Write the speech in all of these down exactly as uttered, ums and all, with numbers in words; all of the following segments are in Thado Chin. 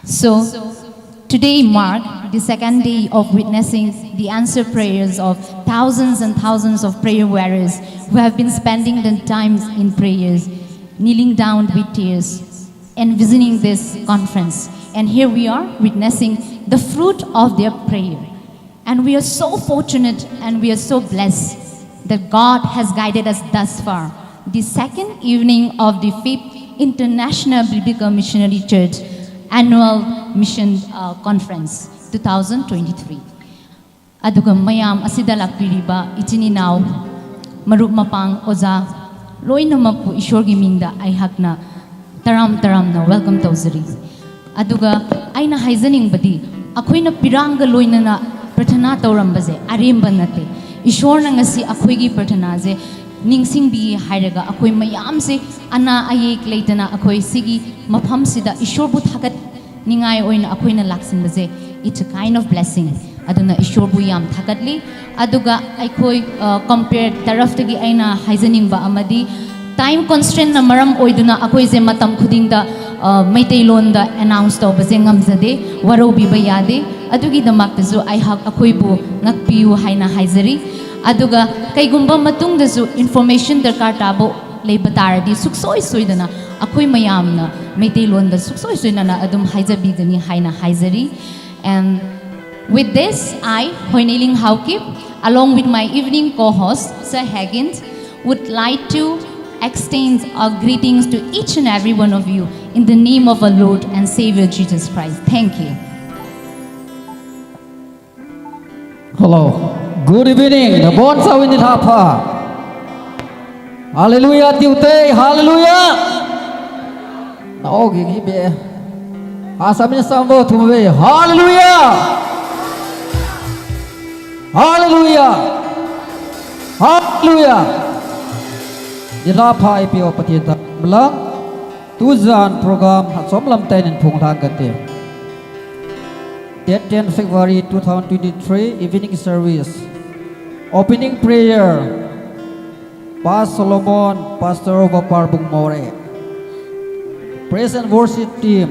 So, today mark the second day of witnessing the answered prayers of thousands and thousands of prayer warriors who have been spending their times in prayers, kneeling down with tears, envisioning this conference. And here we are witnessing the fruit of their prayer. And we are so fortunate and we are so blessed that God has guided us thus far. The second evening of the fifth International Biblical Missionary Church Annual Mission uh, Conference twenty twenty-three. Aduga mayam asida lakpiriba ichin inao, marup mapang oja, loinamapu Ishwargi mingda aihakna taram taramna welcome taujari. Aduga aina haijaningbadi, akhoina piranga loinana prathana taurambaje aremba nate. Ishwarna ngasi akhoigi prathana je ningsingbi hairaga akhoi mayamse ana ayek leitana akhoi sigi maphamsida Ishwarbu thagat ningai oina akhoina laksinbaje. It's a kind of blessing. Aduna Ishwarbu yam thagatli. Aduga akhoi uh, compare taraftagi aina haijaningba amadi time constraint na maram oiduna akhoi je matam khudingda uh, Meitei londa announce taubaje ngamjade, waroubiba yade. Adugidamaktasu aihak akhoibu ngakpiu haina haijari. Aduga kaigumba matungdasu information darkar tabo leiba taradi suksoi soidana akhoi mayamna Meitei londa suksoi soidana adum haijabigani haina haijari. And with this, I, Hoiniling Haokip, along with my evening co-host, Sir Hagin, would like to extend our greetings to each and every one of you in the name of our Lord and Savior Jesus Christ. Thank you. Hello. Good evening. Nabonchauvin nilhah pha. Hallelujah, tiute. Hallelujah. Na ogi ngi be. Asamin sambo thumve. Hallelujah. Hallelujah. Hallelujah. Nilhah pha ipi o Pathen ta. Mlang. Tujan program hachom lamtah in phung lhang kate. Date ten February two thousand twenty-three, evening service. Opening prayer, Pa Solomon, Pastor Vaparbung More. Praise and worship team,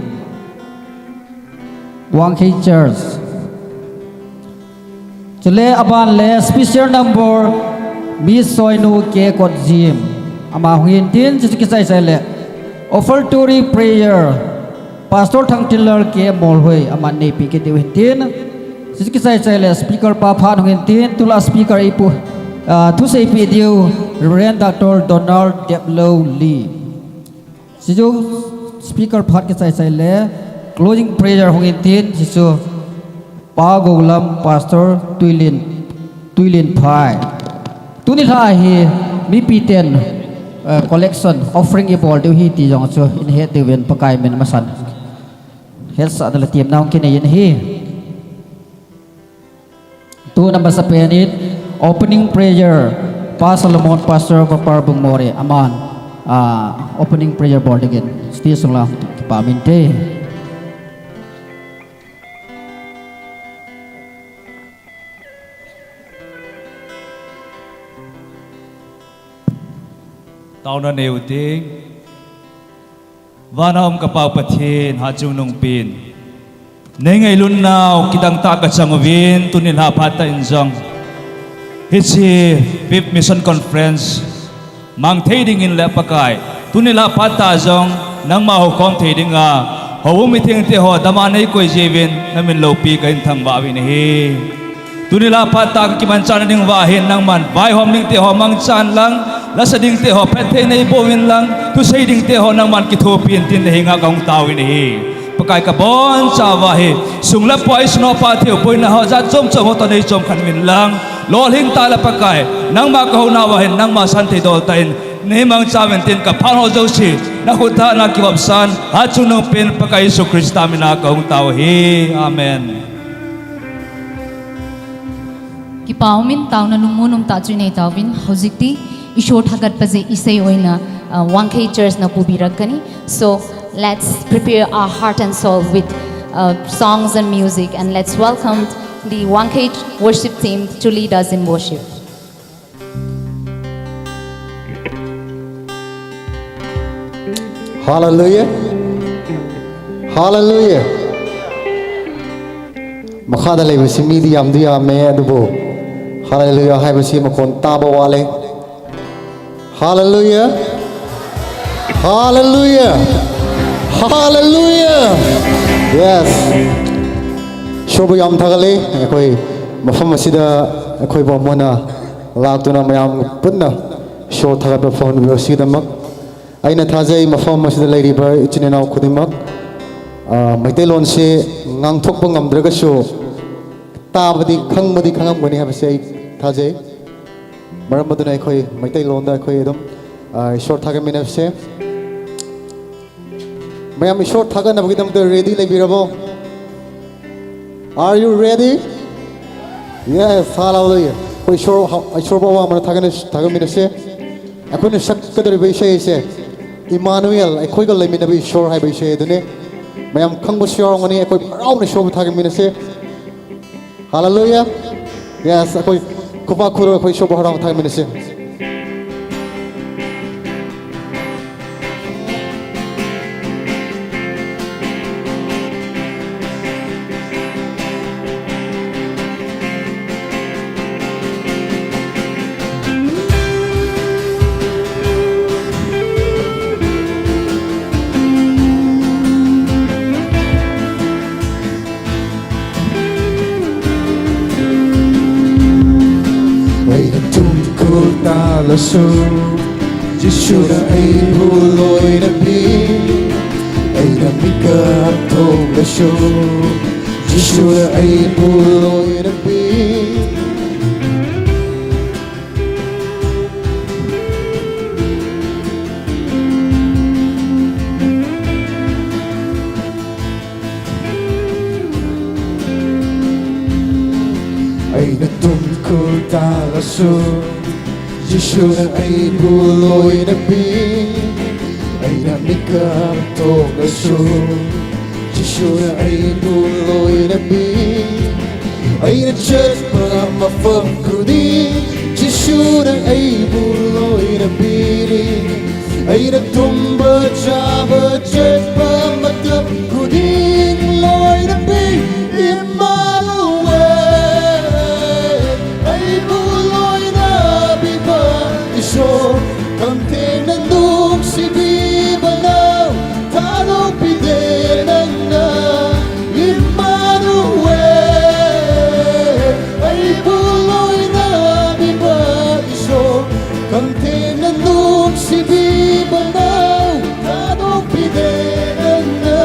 Wangkhei Church. Chule aban le special number, Miss Soinu K Kotjim. Ama hungin tin, chuchu kichai chai le offertory prayer, Pastor Thangtinlal K Molhoi, ama neipi kit diu hintin. Chuchu kichai chai le speaker pa phat hungin tin, tula speaker ipu, ah, thusei pe diu, Reverend Doctor Donald Deplou Lee. Chuchu speaker phat kichai chai le closing prayer hungin tin, chuchu Pa Goulam, Pastor Tuilin, Tuilin Phai. Tuni lha hi mipi ten, eh, collection offering ibol diu hi ti jong chu in het diuvin Pakai min masan hetsahna le tiamna hung kinei in ahi. Tuna masapen in opening prayer, Pa Solomon, Pastor Vaparbung More, aman, ah, opening prayer bol dingin stage sung lang kipa minte. Taona neiute. Vana um ka Pa Pathen, Hatchungnungpen. Nei ngailunnau kidang tah kachang uvin, tuni lha phat tah in jong hiche fifth Mission Conference mang thei dingin le Pakai, tuni lha phat tah jong nangma houkhom thei dinga, houin mithengte ho dama nei koi jiuvin, namin loupi kahin thangvah uvin ahi. Tuni lha phat tah ka kimanchahna ding uva hin nangman vaihom dingte ho mangchan lang, lasa dingte ho phatthei nei boh uvin lang, thusei dingte ho nangman kithopi in tin nahenga kahung taovin ahi. Pakai kabonchauva hi, sung le pai, sum le pai, thil boina ho jat chom chom ho toh nei chomkhat uvin lang, lolhing tah le Pakai, nangma kahouna uva hin nangma santhei dol tah in nei mangcha uvin tin kaphat ho jouse nakhut tah a kivopsan, Hatchungnungpen Pakai Jesu Christa mina kahung tao ahi. Amen. Kipa umin taona lungmon um tah chu inei tauvin, houjikti Ishwar thagatpa jeh isei oina, uh, Wangkhei Church na pubirak kani. So let's prepare our heart and soul with, uh, songs and music, and let's welcome the Wangkhei worship team to lead us in worship. Hallelujah. Hallelujah. ꯃꯈꯥꯗ ꯂꯩꯕꯁꯤ ꯃꯤꯗꯤ ꯌꯥꯝꯗꯤ ꯌꯥꯝꯃꯦ, ꯑꯗꯨꯕꯨ ꯍꯜꯂꯦꯂꯨꯌꯥ ꯍꯥꯏꯕꯁꯤ ꯃꯈꯣꯟ ꯇꯥꯕ ꯋꯥꯠꯂꯦ꯫ ꯍꯜꯂꯦꯂꯨꯌꯥ! ꯍꯜꯂꯦꯂꯨꯌꯥ! ꯍꯜꯂꯦꯂꯨꯌꯥ! Yes! ꯏꯁꯣꯔꯕꯨ ꯌꯥꯝ ꯊꯥꯒꯠꯂꯤ꯫ ꯑꯩꯈꯣꯏ ꯃꯐꯝ ꯑꯁꯤꯗ ꯑꯩꯈꯣꯏꯕꯨ ꯑꯃꯨꯛ ꯍꯟꯅ ꯂꯥꯛꯇꯨꯅ ꯃꯌꯥꯝ ꯄꯨꯟꯅ ꯏꯁꯣꯔ ꯊꯥꯒꯠꯄ ꯐꯣꯡꯍꯟꯕꯤꯕ ꯑꯁꯤꯒꯤꯗꯃꯛ꯫ ꯑꯩꯅ ꯊꯥꯖꯩ ꯃꯐꯝ ꯑꯁꯤꯗ ꯂꯩꯔꯤꯕ ꯏꯆꯤꯟ ꯏꯅꯥꯎ ꯈꯨꯗꯤꯡꯃꯛ, ꯑ, ꯃꯩꯇꯩꯂꯣꯟꯁꯦ ꯉꯥꯡꯊꯣꯛꯄ ꯉꯝꯗ꯭ꯔꯒꯁꯨ ꯇꯥꯕꯗꯤ, ꯈꯪꯕꯗꯤ ꯈꯪꯉꯝꯒꯅꯤ ꯍꯥꯏꯕꯁꯦ ꯑꯩ ꯊꯥꯖꯩ꯫ ꯃꯔꯝ ꯑꯗꯨꯅ ꯑꯩꯈꯣꯏ ꯃꯩꯇꯩꯂꯣꯟꯗ ꯑꯩꯈꯣꯏ ꯑꯗꯨꯝ, ꯑ, ꯏꯁꯣꯔ ꯊꯥꯒꯠꯃꯤꯟꯅꯁꯦ꯫ ꯃꯌꯥꯝ ꯏꯁꯣꯔ ꯊꯥꯒꯠꯅꯕꯒꯤꯗꯃꯛꯇ ready ꯂꯩꯕꯤꯔꯕꯣ? Are you ready? Yes, hallelujah. ꯑꯩꯈꯣꯏ ꯏꯁꯣꯔ, ꯏꯁꯣꯔꯕꯨ ꯑꯋꯥꯡꯕꯅ ꯊꯥꯒꯠꯅ-, ꯊꯥꯒꯠꯃꯤꯟꯅꯁꯦ꯫ ꯑꯩꯈꯣꯏꯅ ꯁꯛꯀꯗꯧꯔꯤꯕ ꯏꯁꯩ ꯑꯁꯦ ꯏꯃꯥꯅꯨꯑꯦꯜ, ꯑꯩꯈꯣꯏꯒ ꯂꯩꯃꯤꯟꯅꯕ ꯏꯁꯣꯔ ꯍꯥꯏꯕ ꯏꯁꯩ ꯑꯗꯨꯅꯦ꯫ ꯃꯌꯥꯝ ꯈꯪꯕꯁꯨ ꯌꯥꯎꯔꯝꯒꯅꯤ꯫ ꯑꯩꯈꯣꯏ ꯍꯔꯥꯎꯅ ꯏꯁꯣꯔꯕꯨ ꯊꯥꯒꯠꯃꯤꯟꯅꯁꯦ꯫ Hallelujah. Yes, ꯑꯩꯈꯣꯏ ꯈꯨꯄꯥꯛ ꯈꯨꯔꯒ ꯑꯩꯈꯣꯏ ꯏꯁꯣꯔꯕꯨ ꯍꯔꯥꯎꯅ ꯊꯥꯒꯠꯃꯤꯟꯅꯁꯦ꯫ ꯑꯩꯅ ꯇꯨꯝꯈꯨꯜ ꯇꯥꯜꯂꯁꯨ, ꯖꯤꯁꯨꯅ ꯑꯩꯕꯨ ꯂꯣꯏꯅ ꯄꯤ꯫ ꯑꯩꯅ ꯃꯤꯀꯞ ꯊꯣꯛꯂꯁꯨ, ꯖꯤꯁꯨꯅ ꯑꯩꯕꯨ ꯂꯣꯏꯅ ꯄꯤ꯫ ꯑꯩꯅ ꯇꯨꯝꯈꯨꯜ ꯇꯥꯜꯂꯁꯨ, ꯖꯤꯁꯨꯅ ꯑꯩꯕꯨ ꯂꯣꯏꯅ ꯄꯤ꯫ ꯑꯩꯅ ꯃꯤꯀꯞ ꯊꯣꯛꯂꯁꯨ, ꯖꯤꯁꯨꯅ ꯑꯩꯕꯨ ꯂꯣꯏꯅ ꯄꯤ꯫ ꯑꯩꯅ ꯆꯠꯄ ꯃꯐꯝ ꯈꯨꯗꯤꯡ, ꯖꯤꯁꯨꯅ ꯑꯩꯕꯨ ꯂꯣꯏꯅ ꯄꯤꯔꯤ꯫ ꯑꯩꯅ ꯇꯨꯝꯕ ꯆꯥꯕ ꯆꯠꯄ ꯃꯇꯝ ꯈꯨꯗꯤꯡ ꯂꯣꯏꯅ ꯄꯤ꯫ ꯏꯃꯥꯅꯨꯑꯦꯜ, ꯑꯩꯕꯨ ꯂꯣꯏꯅ ꯄꯤꯕ ꯏꯁꯣꯔ, ꯈꯝꯊꯦꯡꯅ ꯅꯨꯡꯁꯤꯕꯤꯕꯅ ꯊꯥꯗꯣꯛꯄꯤꯗꯦ ꯅꯪꯅ꯫ ꯏꯃꯥꯅꯨꯑꯦꯜ, ꯑꯩꯕꯨ ꯂꯣꯏꯅ ꯄꯤꯕ ꯏꯁꯣꯔ, ꯈꯝꯊꯦꯡꯅ ꯅꯨꯡꯁꯤꯕꯤꯕꯅ ꯊꯥꯗꯣꯛꯄꯤꯗꯦ ꯅꯪꯅ꯫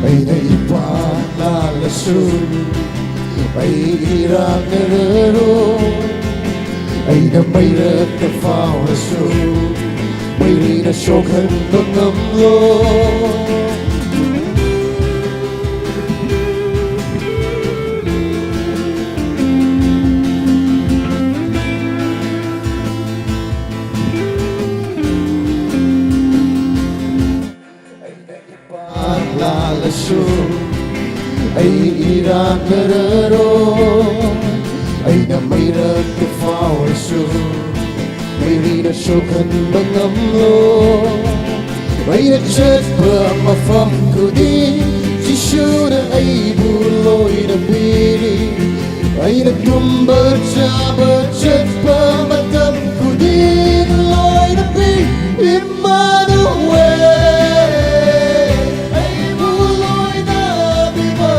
ꯑꯩꯅ ꯏꯄꯥꯛ ꯂꯥꯜꯂꯁꯨ, ꯑꯩ ꯏꯔꯥꯛꯅꯔꯔꯣꯏ꯫ ꯑꯩꯅ ꯃꯩꯔꯛꯇ ꯐꯥꯎꯔꯁꯨ, ꯃꯩꯔꯤꯅ ꯁꯣꯛꯍꯟꯕ ꯉꯝꯂꯣꯏ꯫ ꯑꯩꯅ ꯏꯄꯥꯛ ꯂꯥꯜꯂꯁꯨ, ꯑꯩ ꯏꯔꯥꯛꯅꯔꯔꯣꯏ꯫ ꯑꯩꯅ ꯃꯩꯔꯛꯇ ꯐꯥꯎꯔꯁꯨ, ꯃꯩꯔꯤꯅ ꯁꯣꯛꯍꯟꯕ ꯉꯝꯂꯣꯏ꯫ ꯑꯩꯅ ꯆꯠꯄ ꯃꯐꯝ ꯈꯨꯗꯤꯡ, ꯖꯤꯁꯨꯅ ꯑꯩꯕꯨ ꯂꯣꯏꯅ ꯄꯤꯔꯤ꯫ ꯑꯩꯅ ꯇꯨꯝꯕ ꯆꯥꯕ ꯆꯠꯄ ꯃꯇꯝ ꯈꯨꯗꯤꯡ ꯂꯣꯏꯅ ꯄꯤ꯫ ꯏꯃꯥꯅꯨꯑꯦꯜ, ꯑꯩꯕꯨ ꯂꯣꯏꯅ ꯄꯤꯕ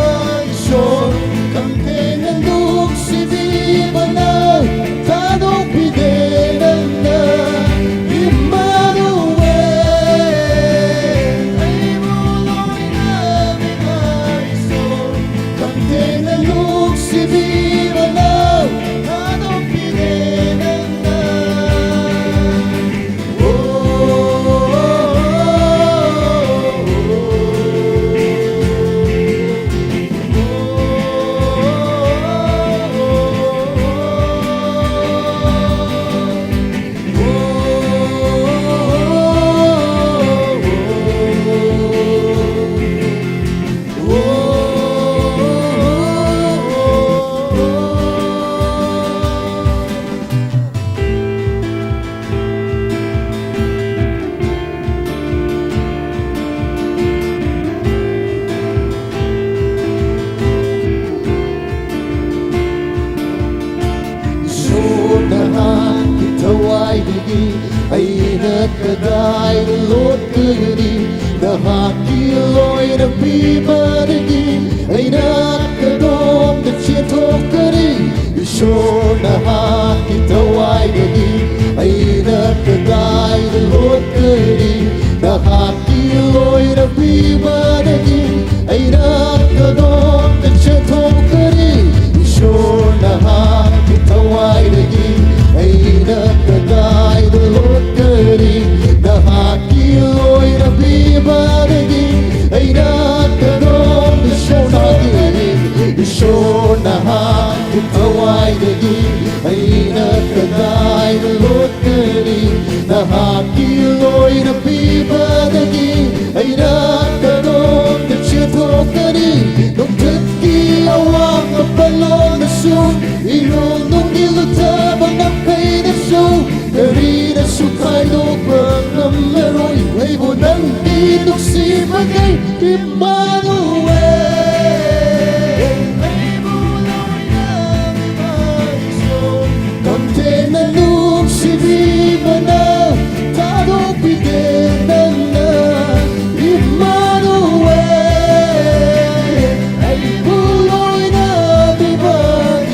ꯏꯁꯣꯔ, ꯈꯝꯊꯦꯡꯅ ꯅꯨꯡꯁꯤꯕꯤꯕꯅ ꯊꯥꯗꯣꯛꯄꯤꯗꯦ ꯅꯪꯅ꯫ ꯏꯃꯥꯅꯨꯑꯦꯜ, ꯑꯩꯕꯨ ꯂꯣꯏꯅ ꯄꯤꯕ ꯏꯁꯣꯔ, ꯈꯝꯊꯦꯡꯅ ꯅꯨꯡꯁꯤꯕꯤꯕꯅ Aina kadaida lut kagani, nahaki loina pibadagi. Aina kadom kachethokani, Ishor nahaki tawaidagi. Aina kadaida lut kagani, nahaki loina pibadagi. Aina kadom kachethokani, Ishor nahaki tawaidagi. Aina kadaida lut kagani, nahaki loina pibadagi. Aina kadom Ishor nahaki, Ishor nahaki tawaidagi. Aina kadaida lut kagani, nahaki loina pibadagi. Aina kadom kachethokani, nungthat ki awang kapalona su, inung nung iluta bang ngam kaina su, karina su khaidoh bang ngam maroi, eibu nang kinungsiba ngai, Immanuel. Kamtena nungsibi mana, tado pide nana, Immanuel. Eibu loina biba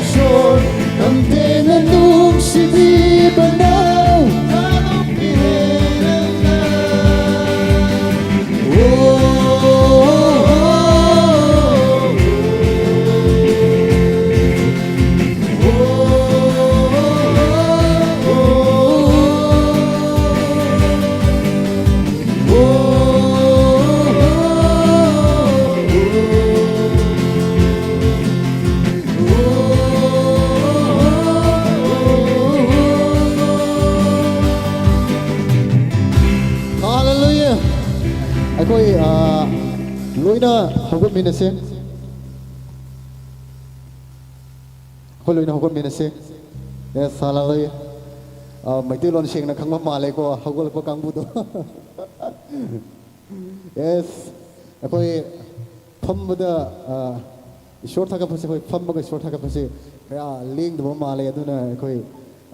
Ishor, kamtena nungsibi mana, tado pide nana. Hallelujah. ꯑꯩꯈꯣꯏ, ꯑ, ꯂꯣꯏꯅ ꯍꯧꯒꯠꯃꯤꯟꯅꯁꯦ꯫ ꯑꯩꯈꯣꯏ ꯂꯣꯏꯅ ꯍꯧꯒꯠꯃꯤꯟꯅꯁꯦ꯫ Yes, hallelujah. ꯑ, ꯃꯩꯇꯩꯂꯣꯟ ꯁꯦꯡꯅ ꯈꯪꯕ ꯃꯥꯜꯂꯦꯀꯣ, ꯍꯧꯒꯠꯂꯛꯄ ꯀꯥꯡꯕꯨꯗꯣ꯫ Yes. ꯑꯩꯈꯣꯏ ꯐꯝꯕꯗ, ꯑ, ꯏꯁꯣꯔ ꯊꯥꯒꯠꯄꯁꯦ, ꯑꯩꯈꯣꯏ ꯐꯝꯃꯒ ꯏꯁꯣꯔ ꯊꯥꯒꯠꯄꯁꯦ ꯀꯌꯥ ꯂꯦꯡꯗꯕ ꯃꯥꯜꯂꯦ꯫ ꯑꯗꯨꯅ ꯑꯩꯈꯣꯏ,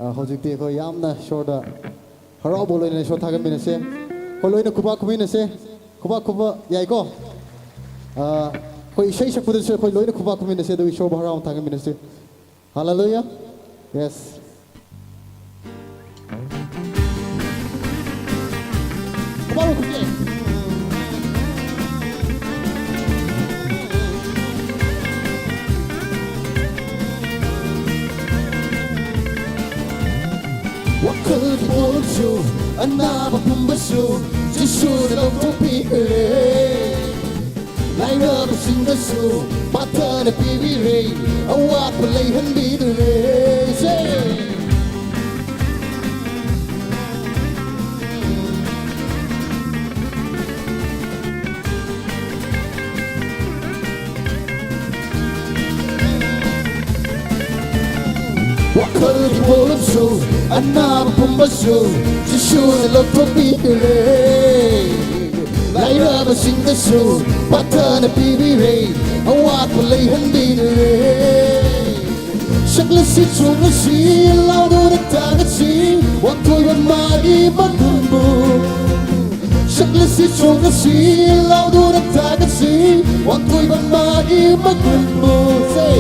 ꯑ, ꯍꯧꯖꯤꯛꯇꯤ ꯑꯩꯈꯣꯏ ꯌꯥꯝꯅ ꯏꯁꯣꯔꯗ ꯍꯔꯥꯎꯕ ꯂꯣꯏꯅꯅ ꯏꯁꯣꯔ ꯊꯥꯒꯠꯃꯤꯟꯅꯁꯦ꯫ ꯑꯩꯈꯣꯏ ꯂꯣꯏꯅ ꯈꯨꯕꯥꯛ ꯈꯨꯃꯤꯟꯅꯁꯦ꯫ ꯈꯨꯕꯥꯛ ꯈꯨꯕ ꯌꯥꯏꯀꯣ? ꯑ, ꯑꯩꯈꯣꯏ ꯏꯁꯩ ꯁꯛꯄꯗꯁꯨ ꯑꯩꯈꯣꯏ ꯂꯣꯏꯅ ꯈꯨꯕꯥꯛ ꯈꯨꯃꯤꯟꯅꯁꯦ, ꯑꯗꯨꯒ ꯏꯁꯣꯔꯕꯨ ꯍꯔꯥꯎꯅ ꯊꯥꯒꯠꯃꯤꯟꯅꯁꯦ꯫ Hallelujah. Yes. ꯈꯨꯕꯥꯛ ꯈꯨꯒꯦ꯫ ꯋꯥꯈꯜꯒꯤ ꯄꯣꯠꯂꯨꯝꯁꯨ, ꯑꯅꯥꯕ ꯄꯨꯝꯕꯁꯨ, ꯖꯤꯁꯨꯅ ꯂꯧꯊꯣꯛꯄꯤꯈ꯭ꯔꯦ꯫ ꯂꯥꯏꯔꯕꯁꯤꯡꯗꯁꯨ ꯄꯥꯊꯅ ꯄꯤꯕꯤꯔꯦ, ꯑꯋꯥꯠꯄ ꯂꯩꯍꯟꯕꯤꯗ꯭ꯔꯦ꯫ Say! ꯋꯥꯈꯜꯒꯤ ꯄꯣꯠꯂꯨꯝꯁꯨ, ꯑꯅꯥꯕ ꯄꯨꯝꯕꯁꯨ, ꯖꯤꯁꯨꯅ ꯂꯧꯊꯣꯛꯄꯤꯈ꯭ꯔꯦ꯫ ꯂꯥꯏꯔꯕꯁꯤꯡꯗꯁꯨ ꯄꯥꯊꯅ ꯄꯤꯕꯤꯔꯦ, ꯑꯋꯥꯠꯄ ꯂꯩꯍꯟꯕꯤꯗ꯭ꯔꯦ꯫ ꯁꯛꯂꯁꯤ ꯆꯣꯡꯂꯁꯤ, ꯂꯥꯎꯗꯨꯅ ꯊꯥꯒꯠꯁꯤ, ꯋꯥꯡꯊꯣꯏꯕ ꯃꯥꯒꯤ ꯃꯒꯨꯟꯕꯨ꯫ ꯁꯛꯂꯁꯤ ꯆꯣꯡꯂꯁꯤ, ꯂꯥꯎꯗꯨꯅ ꯊꯥꯒꯠꯁꯤ, ꯋꯥꯡꯊꯣꯏꯕ ꯃꯥꯒꯤ ꯃꯒꯨꯟꯕꯨ꯫ Say,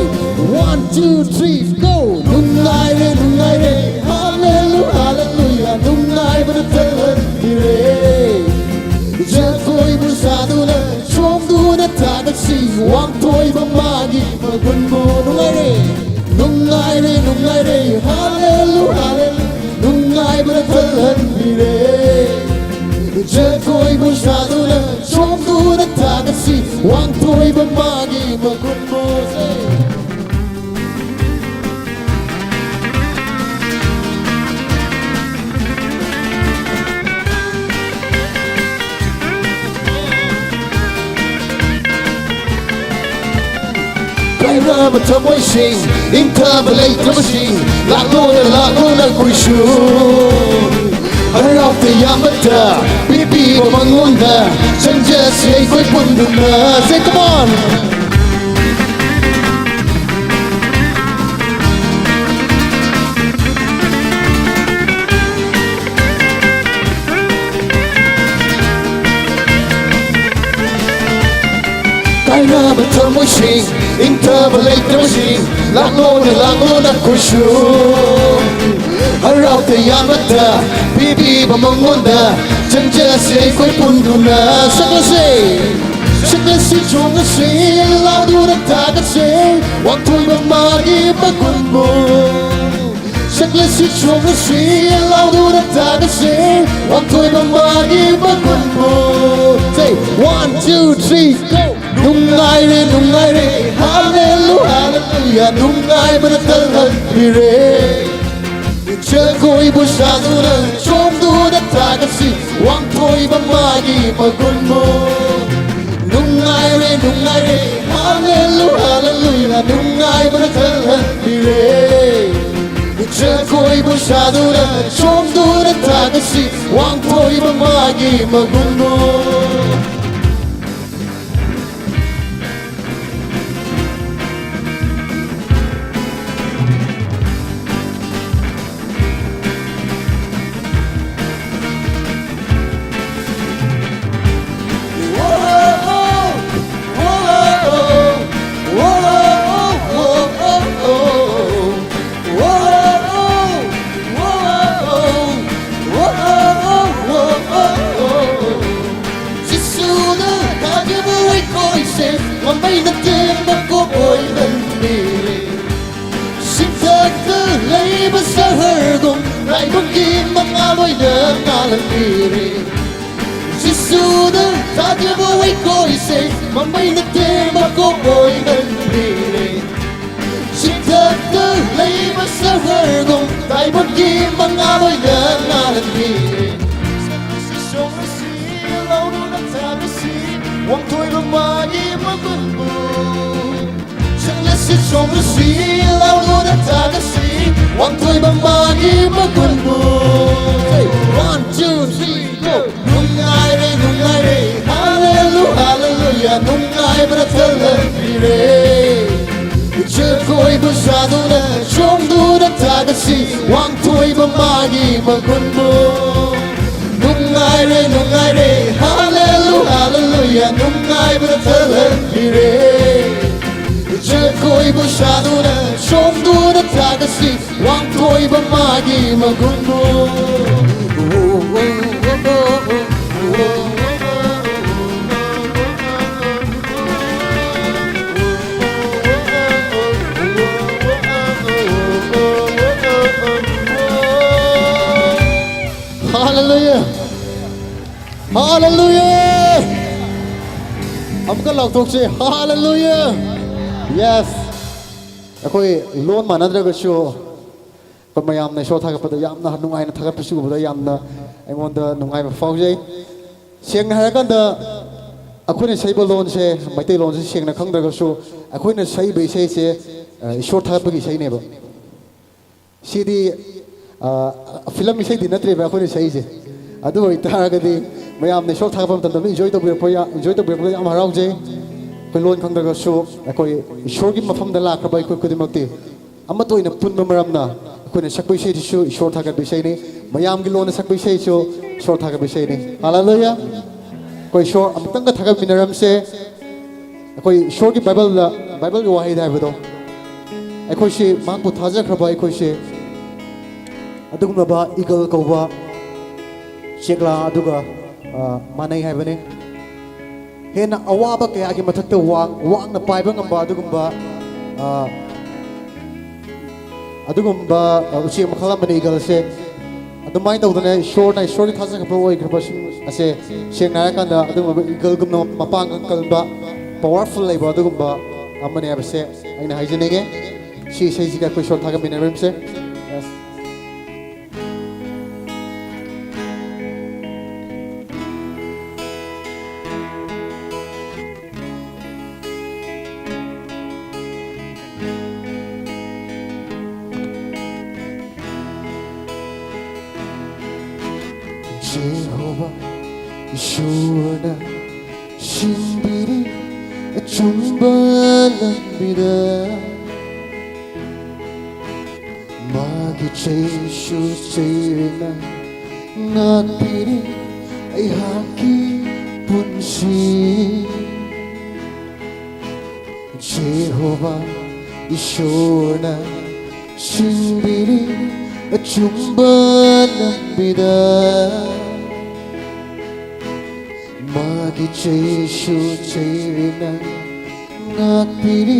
one, two, three, go! ꯅꯨꯡꯉꯥꯏꯔꯦ, ꯅꯨꯡꯉꯥꯏꯔꯦ, hallelujah, hallelujah, ꯅꯨꯡꯉꯥꯏꯕꯅ ꯊꯜꯍꯟꯕꯤꯔꯦ꯫ ꯖꯒꯣꯏꯕꯨ ꯁꯥꯗꯨꯅ, ꯆꯣꯡꯗꯨꯅ ꯊꯥꯒꯠꯁꯤ, ꯋꯥꯡꯊꯣꯏꯕ ꯃꯥꯒꯤ ꯃꯒꯨꯟꯕꯨ꯫ ꯅꯨꯡꯉꯥꯏꯔꯦ, ꯅꯨꯡꯉꯥꯏꯔꯦ, ꯅꯨꯡꯉꯥꯏꯔꯦ, hallelujah, hallelujah, ꯅꯨꯡꯉꯥꯏꯕꯅ ꯊꯜꯍꯟꯕꯤꯔꯦ꯫ ꯖꯒꯣꯏꯕꯨ ꯁꯥꯗꯨꯅ, ꯆꯣꯡꯗꯨꯅ ꯊꯥꯒꯠꯁꯤ, ꯋꯥꯡꯊꯣꯏꯕ ꯃꯥꯒꯤ ꯃꯒꯨꯟꯕꯨ꯫ Say! ꯀꯥꯏꯔꯕ ꯊꯃꯣꯏꯁꯤꯡ, ꯏꯪꯊꯕ ꯂꯩꯇ꯭ꯔꯕꯁꯤꯡ, ꯂꯥꯛꯂꯣꯅ, ꯂꯥꯛꯂꯣꯅ ꯑꯩꯈꯣꯏꯁꯨ꯫ ꯍꯔꯥꯎ ꯇꯌꯥꯝꯕꯗ ꯄꯤꯕꯤꯕ ꯃꯉꯣꯟꯗ ꯆꯪꯖꯁꯤ ꯑꯩꯈꯣꯏ ꯄꯨꯟꯗꯨꯅ꯫ Say, come on! Sing, ingtava leitama sing, langona, langona kushung. Harau tayamada, bibi ba mangonda, janja sei koi punduna. Sakla sei, sakla sei chunga sei, lauduna taga sei, wangtoi ba magi magunmu. Sakla sei chunga sei, lauduna taga sei, wangtoi ba magi magunmu. Say, one, two, three, go. Nungaire, nungaire, hallelujah, hallelujah, nungaibana talhan pire. Chakoi bu saduna, chomduna taga sei, wangtoi ba magi magunmu. Nungaire, nungaire, hallelujah, hallelujah, nungaibana talhan pire. Chakoi bu saduna, chomduna taga sei, wangtoi ba magi magunmu. Jesu na tadia bu wei koi se, mamai na te mako boi ban mire. Singtak ta lei ba sa har gong, rai bang ki manga loi na ngalan mire. Jesu na tadia bu wei koi se, mamai na te mako boi ban mire. Singtak ta lei ba sa har gong, rai bang ki manga loi na ngalan mire. Wangtoi ba magi magunmu. Chang la si chong la si, lao lo na ta la si. Wangtoi ba magi magunmu. Hey, one, two, three, go. Nungaire, nungaire, hallelujah, hallelujah, nungaibana talhan pire. Chakoi bu saduna, chomduna taga sei, wangtoi ba magi magunmu. Nungaire, nungaire, hallelujah, hallelujah, nungaibana talhan pire. Chakoi bu saduna, chomduna taga sei, wangtoi ba magi magunmu. Hallelujah. Hallelujah. Amukka lauthoh se. Hallelujah. Yes. ꯑꯩꯈꯣꯏ ꯂꯣꯟ ꯃꯥꯟꯅꯗ꯭ꯔꯒꯁꯨ ꯑꯩꯈꯣꯏ ꯃꯌꯥꯝꯅ ꯏꯁꯣꯔ ꯊꯥꯒꯠꯄꯗ ꯌꯥꯝꯅ ꯅꯨꯡꯉꯥꯏꯅ ꯊꯥꯒꯠꯄꯁꯤ ꯎꯕꯗ ꯌꯥꯝꯅ ꯑꯩꯉꯣꯟꯗ ꯅꯨꯡꯉꯥꯏꯕ ꯐꯥꯎꯖꯩ꯫ ꯁꯦꯡꯅ ꯍꯥꯏꯔꯀꯥꯟꯗ ꯑꯩꯈꯣꯏꯅ ꯁꯛꯏꯕ ꯂꯣꯟꯁꯦ, ꯃꯩꯇꯩꯂꯣꯟꯁꯦ ꯁꯦꯡꯅ ꯈꯪꯗ꯭ꯔꯒꯁꯨ ꯑꯩꯈꯣꯏꯅ ꯁꯛꯏꯕ ꯏꯁꯩꯁꯦ, ꯑ, ꯏꯁꯣꯔ ꯊꯥꯒꯠꯄꯒꯤ ꯏꯁꯩꯅꯦꯕ꯫ ꯁꯤꯗꯤ, ꯑ, ꯐꯤꯂꯝ ꯏꯁꯩꯗꯤ ꯅꯠꯇ꯭ꯔꯦꯕ ꯑꯩꯈꯣꯏꯅ ꯁꯛꯏꯁꯦ꯫ ꯑꯗꯨ ꯑꯣꯏꯇꯥꯔꯒꯗꯤ ꯃꯌꯥꯝꯅ ꯏꯁꯣꯔ ꯊꯥꯒꯠꯄ ꯃꯇꯝꯗ ꯑꯗꯨꯝ enjoy ꯇꯧꯕꯤꯔꯛꯄ ꯌꯥ-, enjoy ꯇꯧꯕꯤꯔꯛꯄꯗ ꯌꯥꯝ ꯍꯔꯥꯎꯖꯩ꯫ ꯑꯩꯈꯣꯏ ꯂꯣꯟ ꯈꯪꯗ꯭ꯔꯒꯁꯨ ꯑꯩꯈꯣꯏ ꯏꯁꯣꯔꯒꯤ ꯃꯐꯝꯗ ꯂꯥꯛꯈ꯭ꯔꯕ ꯑꯩꯈꯣꯏ ꯈꯨꯗꯤꯡꯃꯛꯇꯤ ꯑꯃꯠꯇ ꯑꯣꯏꯅ ꯄꯨꯟꯕ ꯃꯔꯝꯅ ꯑꯩꯈꯣꯏꯅ ꯁꯛꯄ ꯏꯁꯩꯗꯨꯁꯨ ꯏꯁꯣꯔ ꯊꯥꯒꯠꯄ ꯏꯁꯩꯅꯤ꯫ ꯃꯌꯥꯝꯒꯤ ꯂꯣꯟꯅ ꯁꯛꯄ ꯏꯁꯩꯁꯨ ꯏꯁꯣꯔ ꯊꯥꯒꯠꯄ ꯏꯁꯩꯅꯤ꯫ ꯍꯥꯂꯦꯂꯨꯌꯥ! ꯑꯩꯈꯣꯏ ꯏꯁꯣꯔ ꯑꯃꯨꯛꯇꯪꯒ ꯊꯥꯒꯠꯃꯤꯟꯅꯔꯝꯁꯦ꯫ ꯑꯩꯈꯣꯏ ꯏꯁꯣꯔꯒꯤ ꯕꯥꯏꯕꯜꯗ, ꯕꯥꯏꯕꯜꯒꯤ ꯋꯥꯍꯩꯗ ꯍꯥꯏꯕꯗꯣ, ꯑꯩꯈꯣꯏꯁꯤ ꯃꯍꯥꯛꯄꯨ ꯊꯥꯖꯈ꯭ꯔꯕ ꯑꯩꯈꯣꯏꯁꯤ ꯑꯗꯨꯒꯨꯝꯂꯕ eagle ꯀꯧꯕ ꯆꯦꯛꯂꯥ ꯑꯗꯨꯒ, ꯑ, ꯃꯥꯟꯅꯩ ꯍꯥꯏꯕꯅꯤ꯫ ꯍꯦꯟꯅ ꯑꯋꯥꯕ ꯀꯌꯥꯒꯤ ꯃꯊꯛꯇ ꯋꯥꯡ-, ꯋꯥꯡꯅ ꯄꯥꯏꯕ ꯉꯝꯕ ꯑꯗꯨꯒꯨꯝꯕ, ꯑ, ꯑꯗꯨꯒꯨꯝꯕ, ꯑ, ꯎꯆꯦꯛ ꯃꯈꯜ ꯑꯃꯅꯤ eagle ꯁꯦ꯫ ꯑꯗꯨꯃꯥꯏꯅ ꯇꯧꯗꯅ ꯏꯁꯣꯔꯅ, ꯏꯁꯣꯔꯒꯤ ꯊꯥꯖꯈ꯭ꯔꯕ ꯑꯣꯏꯈ꯭ꯔꯕꯁꯤꯡ ꯑꯁꯦ, ꯁꯦꯡꯅ ꯍꯥꯏꯔꯀꯥꯟꯗ, ꯑꯗꯨꯒꯨꯝꯂꯕ eagle ꯒꯨꯝꯅ ꯃꯄꯥꯡꯒꯜ ꯀꯟꯕ, powerful ꯂꯩꯕ ꯑꯗꯨꯒꯨꯝꯕ ꯑꯃꯅꯤ ꯍꯥꯏꯕꯁꯦ ꯑꯩꯅ ꯍꯥꯏꯖꯅꯤꯡꯉꯤ꯫ ꯁꯤ ꯏꯁꯩꯁꯤꯒ ꯑꯩꯈꯣꯏ ꯏꯁꯣꯔ ꯊꯥꯒꯠꯃꯤꯟꯅꯔꯝꯁꯦ꯫ Yes. Jehovah, ꯏꯁꯣꯔꯅ ꯁꯤꯟꯕꯤꯔꯤ ꯑꯆꯨꯝꯕ ꯂꯝꯕꯤꯗ꯫ ꯃꯥꯒꯤ ꯆꯩꯁꯨ ꯆꯩꯔꯦꯡꯅ ꯉꯥꯛꯄꯤꯔꯤ ꯑꯩꯍꯥꯛꯀꯤ ꯄꯨꯟꯁꯤ꯫ Jehovah Ishorna shingbini achumba lambida magi cheisu cheirina ngakpini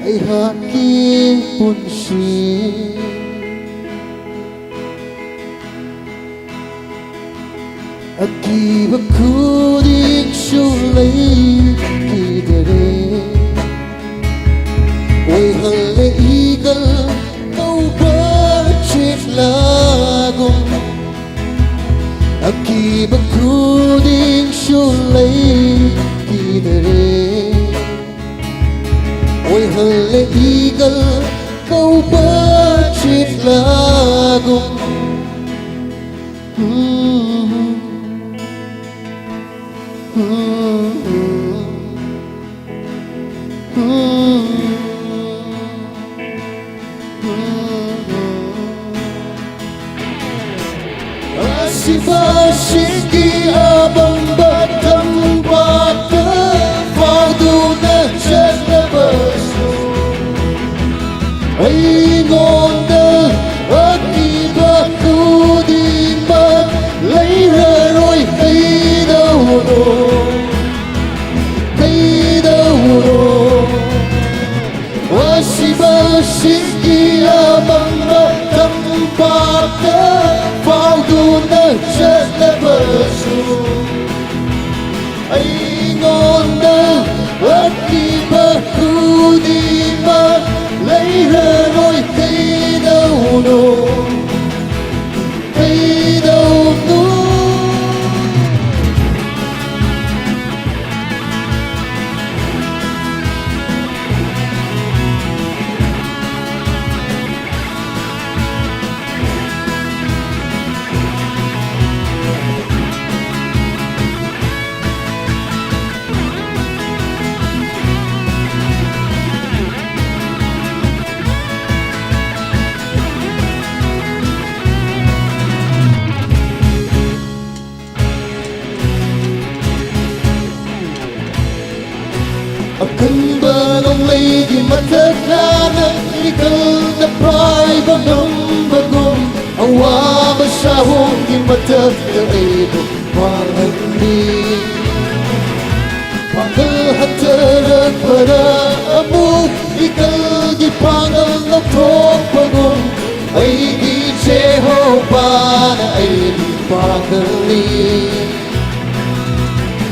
aihaki punsi. Akiba kuding sulei kidere. Oi hale igal kauba chit lagum. Akiba kuding sulei kidere. Oi hale igal kauba chit lagum. Asiba siki abang batang bata faudu na chana basu. Aingonda akiba kudima leiraroi kaidauno, kaidauno. Asiba siki abang batang bata faudu na chana basu. Aingonda akiba kudima leiraroi kaidauno, kaidauno. Akanba nonglei ki matak na nang ikal na pai ba ngam ba gum. Awa ba sahung ki matak na ei ba pangan ni. Pangal hatarak para amu ikal ki pangal na thok ba gum. Ei ki Jehovah na ei ki pangal ni.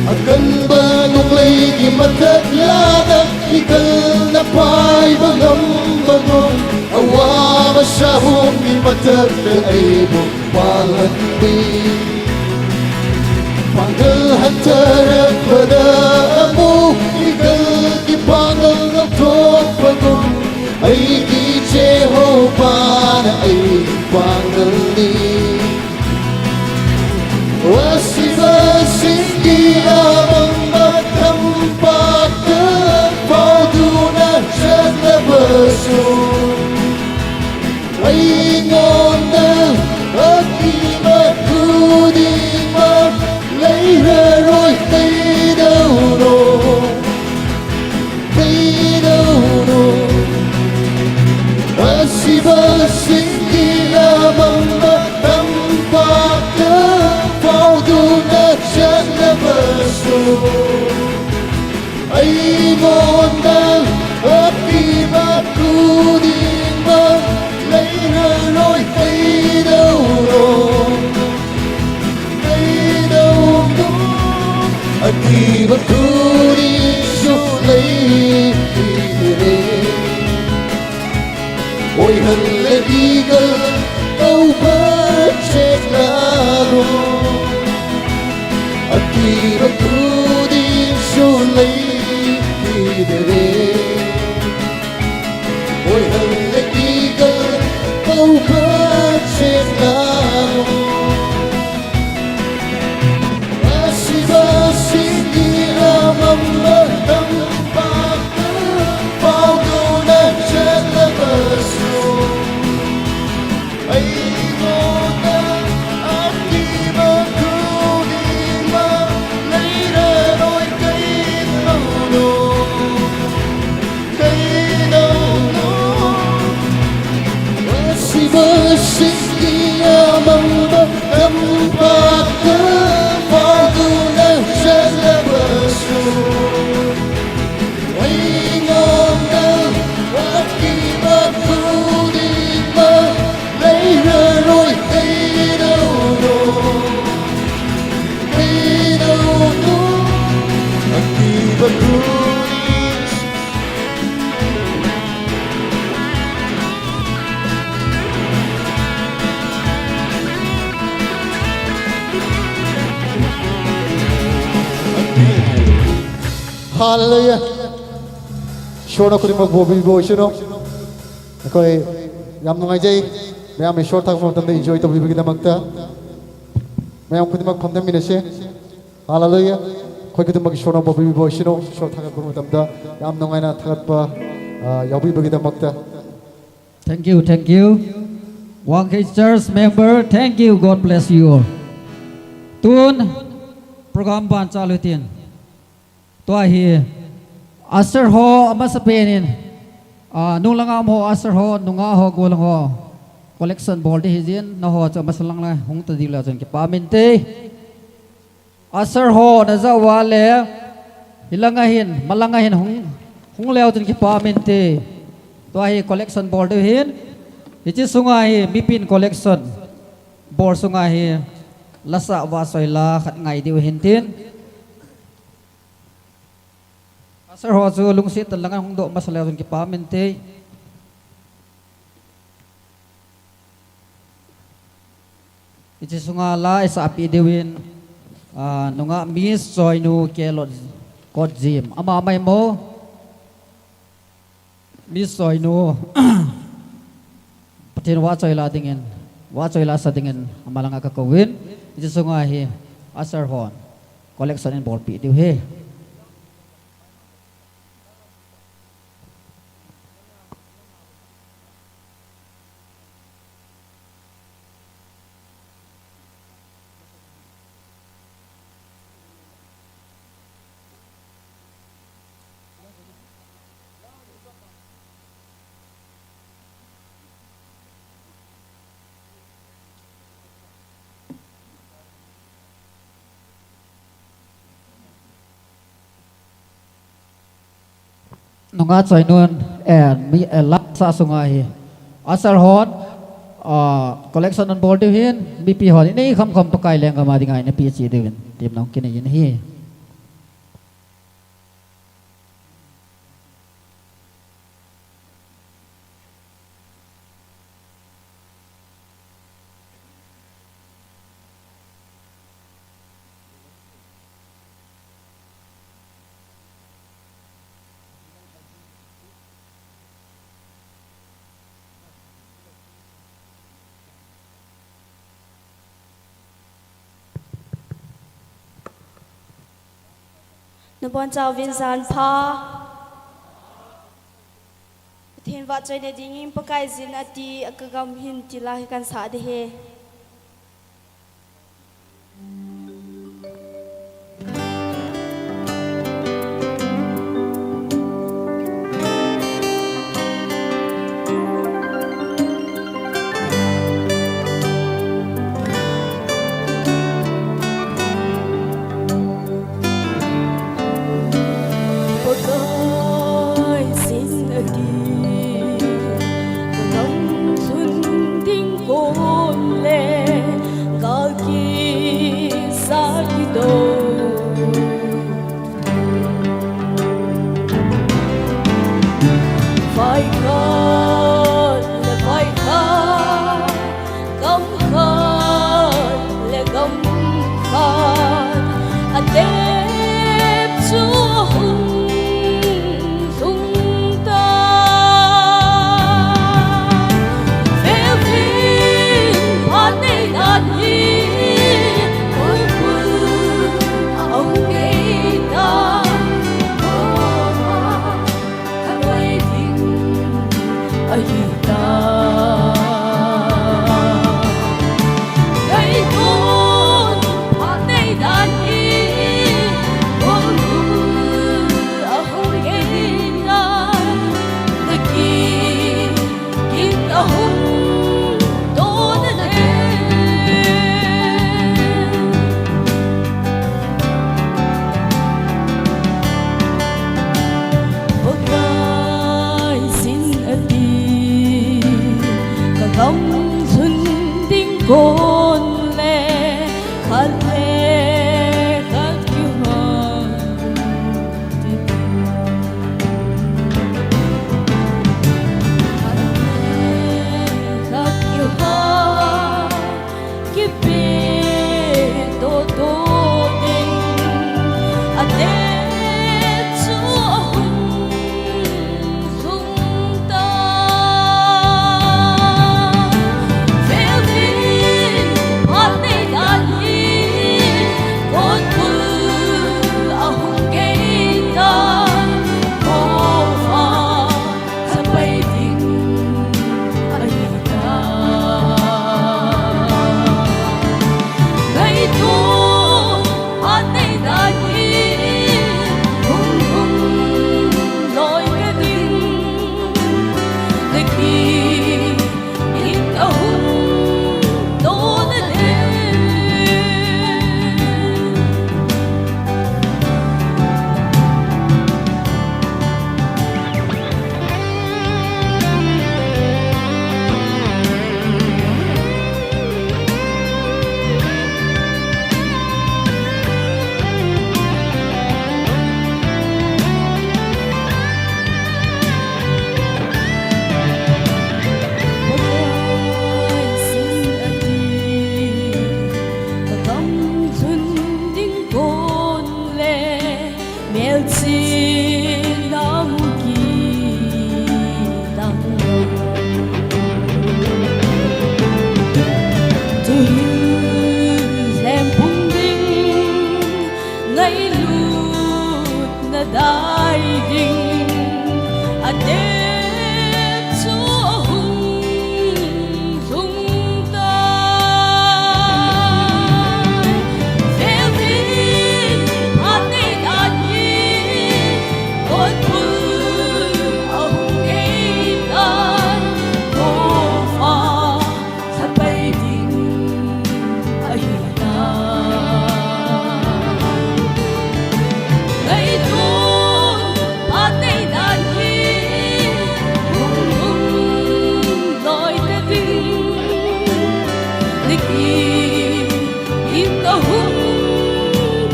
Akanba nonglei ki matak lana ikal na pai ba ngam ba gum. Awa ba sahung ki matak na ei ba pangal ni. Pangal hatarak pada amu ikal ki pangal na thok ba gum. Ei ki Jehovah na ei pangal ni. Wasi ba siki abang batang bata faudu na chana basu. Aingonda akiba kudima leiraroi kaidauno, kaidauno. Asiba siki abang batang bata faudu na chana basu. Aingonda akiba kudima leiraroi kaidauno, kaidauno. Akiba kuding sulei kidere. Oi hale igal kauba chit lagum. Akiba kuding sulei kidere. Oi hale igal kauba chit lagum. Asiba siki abang batang bata faudu na chana basu. Aingonda akiba kudima leiraroi kaidauno. Hallelujah. Ishorna khuthimak boh pibol sahnu. Akhoi, yam nungai jai. Mayam ishor thakhat matamda enjoy tobibagi damakta. Mayam khuthimak phamda minase. Hallelujah. Akhoi khuthimak ishorna boh pibol sahnu. Ishor thakhat matamda yam nungaina thakhatpa, ah, yaobibagi damakta. Thank you, thank you. Wangkei Church member, thank you. God bless you all. Tun program ban chalu tin. Tua hi usher ho amasapen in, ah, nung langa um ho, usher ho, nunga ho, gollhang ho, collection bol ding hijin, nangho chu amasalang le hung tadiu le chun kipah inte. Usher ho najah uva le, hilanga hin, malanga hin hung, hung leu chun kipah inte. Tua hi collection bol diu hin, hiche sunga hi mipin collection bol sunga hi lasa vahchoi la khat ngai diu hin tin. Usher ho chu lungset tah in langa hung doh masa leu chun kipah inte. Hiche sunga la isahpeh diuvin, ah, nungah Miss Choinu Kelot Kotjim. Ama mai mo. Miss Choinu. Pathen vahchoi la dingin, vahchoi la sa dingin, ama langa kakouvin. Hiche sunga hi usher hon collection in bolpeh diu ahi. Nungah Choinun, eh, mi, eh, lasa sunga hi usher hon, ah, collection anabol diu hin, mipi hon inei khamkham Pakai lenggam a dinga inapeh cheh diuvin temna kinei in ahi. Nabonchauvin jan pha. Pathen vahchoina dingin Pakaiyin ati, akagam hin tila hi kansah ding ahi. Lhun ding kon le khat le khat kihou. Khat le khat kihou. Kipe dodo ding. Ate chu ahung lhung ta. Velin phat nei dan hi, kon bul ahung kei ta. Ko fa Sapai ding ahi ta. Ngaito, phat nei dan hi, hung hung loi ka ding. Leki, in ka hung to na ding. Ka gam lhun ding kon le Melchizedek kitang. Tuhin lhempum ding, ngailutna dai ding, ate chu ahung lhung tai. Velin phat nei dan hi, kon bul ahung kei tai. Ko fa, sapai ding ahi tai. Ngaito, phat nei dan hi, hung hung loi ka ding. Leki, in ka hung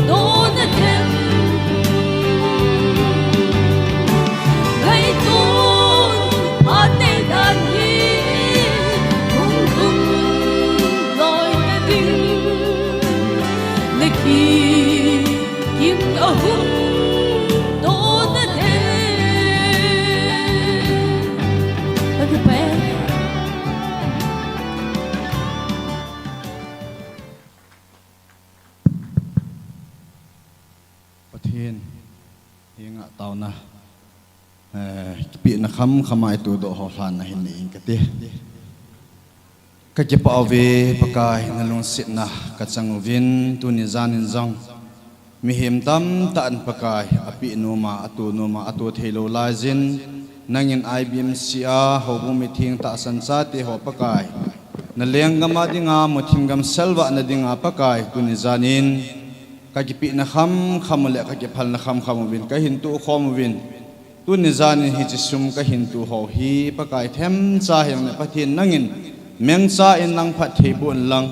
to na ding. Ngaito, phat nei dan hi, hung hung loi ka ding. Leki, in ka hung to na ding. Thank you, Pai. Pathen henga taona, eh, kipehna khamkham a itudoh ho lhan ahin nei inge kati. Kakipah uve Pakai, nalungsetna kachang uvin, tuni janin jong mihem tamtah in Pakai, apeh nom a, ato nom a, ato theilou laiyin, nangin I B M C a houbung mitheng tahsan chate ho Pakai, na lenggam a dinga muthim gam salvah na dinga Pakai, tuni janin kakipehna khamkham u le kakiphalna khamkham uvin, kahin tohkhom uvin. Tuni janin hiche sum kahin toh ho hi Pakai themcha hijongle Pathen nangin mengcha in nang phatthei boh in lang,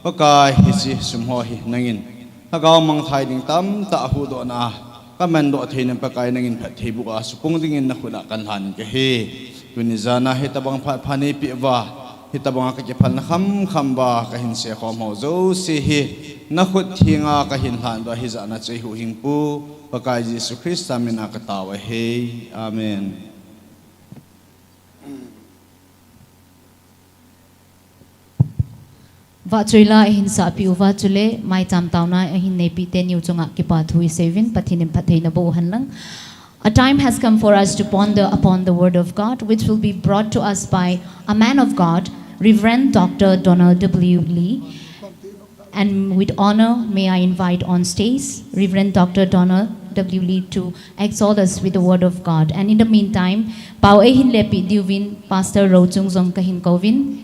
Pakai hiche sum ho hi nangin lhagao mangthai ding tamtah huhdohna a kamandoh thei nan Pakai nangin phatthei boh a supung dingin nakhut a kahin lhan inge kahi. Tuni jana hitobang phat pha neipeh uva, hitobanga kakiphalna khamkham uva kahin seikhom ho jouse hi nakhut thenga kahin lhan doh a, hijat na chu eihuhhingpu Pakai Jesu Christa mina katao ahi. Amen. Vahchoila ahin sahpeh uva chule maicham taona ahin neipeh teni chunga kipathu isei uvin, Pathen in phatthei naboh u hen lang. A time has come for us to ponder upon the word of God, which will be brought to us by a man of God, Reverend Doctor Donald W. Lee. And with honor, may I invite on stage Reverend Doctor Donald W. Lee to exhort us with the word of God. And in the meantime, pao eihin lepeh diuvin Pastor Rochung jong kahin kouvin.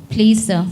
Please, sir.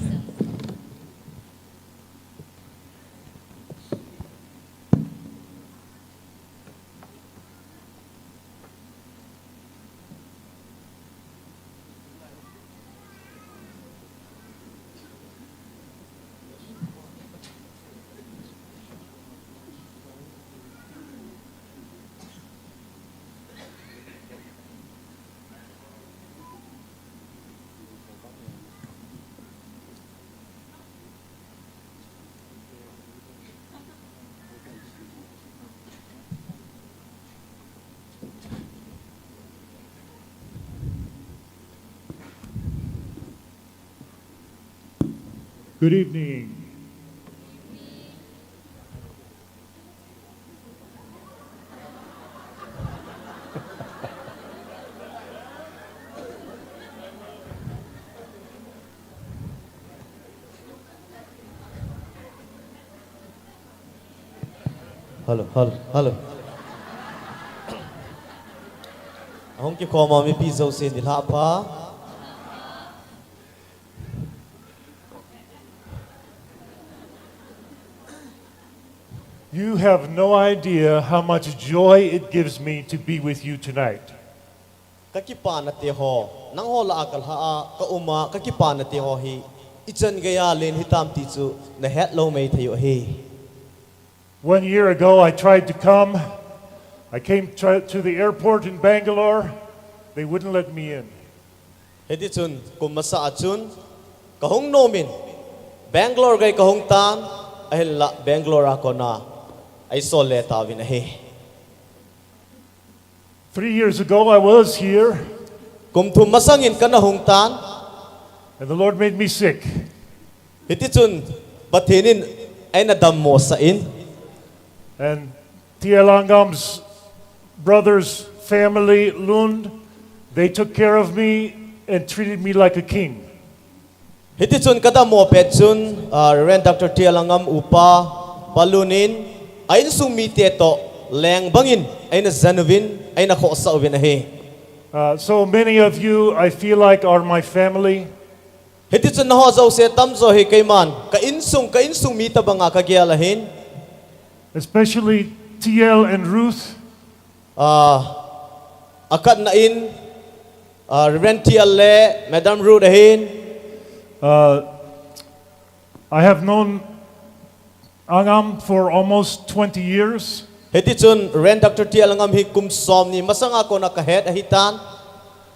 Good evening. Hello, hello, hello. Ahung kikhom a mipi jouse nilhah pha. You have no idea how much joy it gives me to be with you tonight. Kakipana teho, nangho lah a kalhah a, kaum a, kakipana teho hi ichan geiya len hitam ti chu nahet lou mei thei u ahi. One year ago, I tried to come. I came to, to the airport in Bangalore. They wouldn't let me in. Hitichun kum masa a chun kahung nom in Bangalore gei kahung tan, ahinlah Bangalore a kona eisol le tauvin ahi. Three years ago, I was here. Kum thum masangin kana hung tan. And the Lord made me sick. Hitichun Pathen in eina dammo sah in. And T L Angam's brothers, family, Lund, they took care of me and treated me like a king. Hitichun kadammo pet chun, ah, Reverend Doctor T L Angam upa, Pa Lun in, a insung mite toh leng bangin eina jen uvin, eina khohsah uvin ahi. Uh, so many of you, I feel like, are my family. Hitichun nangho jouse tamjo hi keiman ka insung, ka insung mi tabanga kagel ahin. Especially T L and Ruth. Ah, akhatna in, ah, Reverend T L le Madam Ruth ahin. Uh, I have known Angam for almost twenty years. Hitichun Reverend Doctor T L Angam hi kum somni masanga kona kahet ahitan.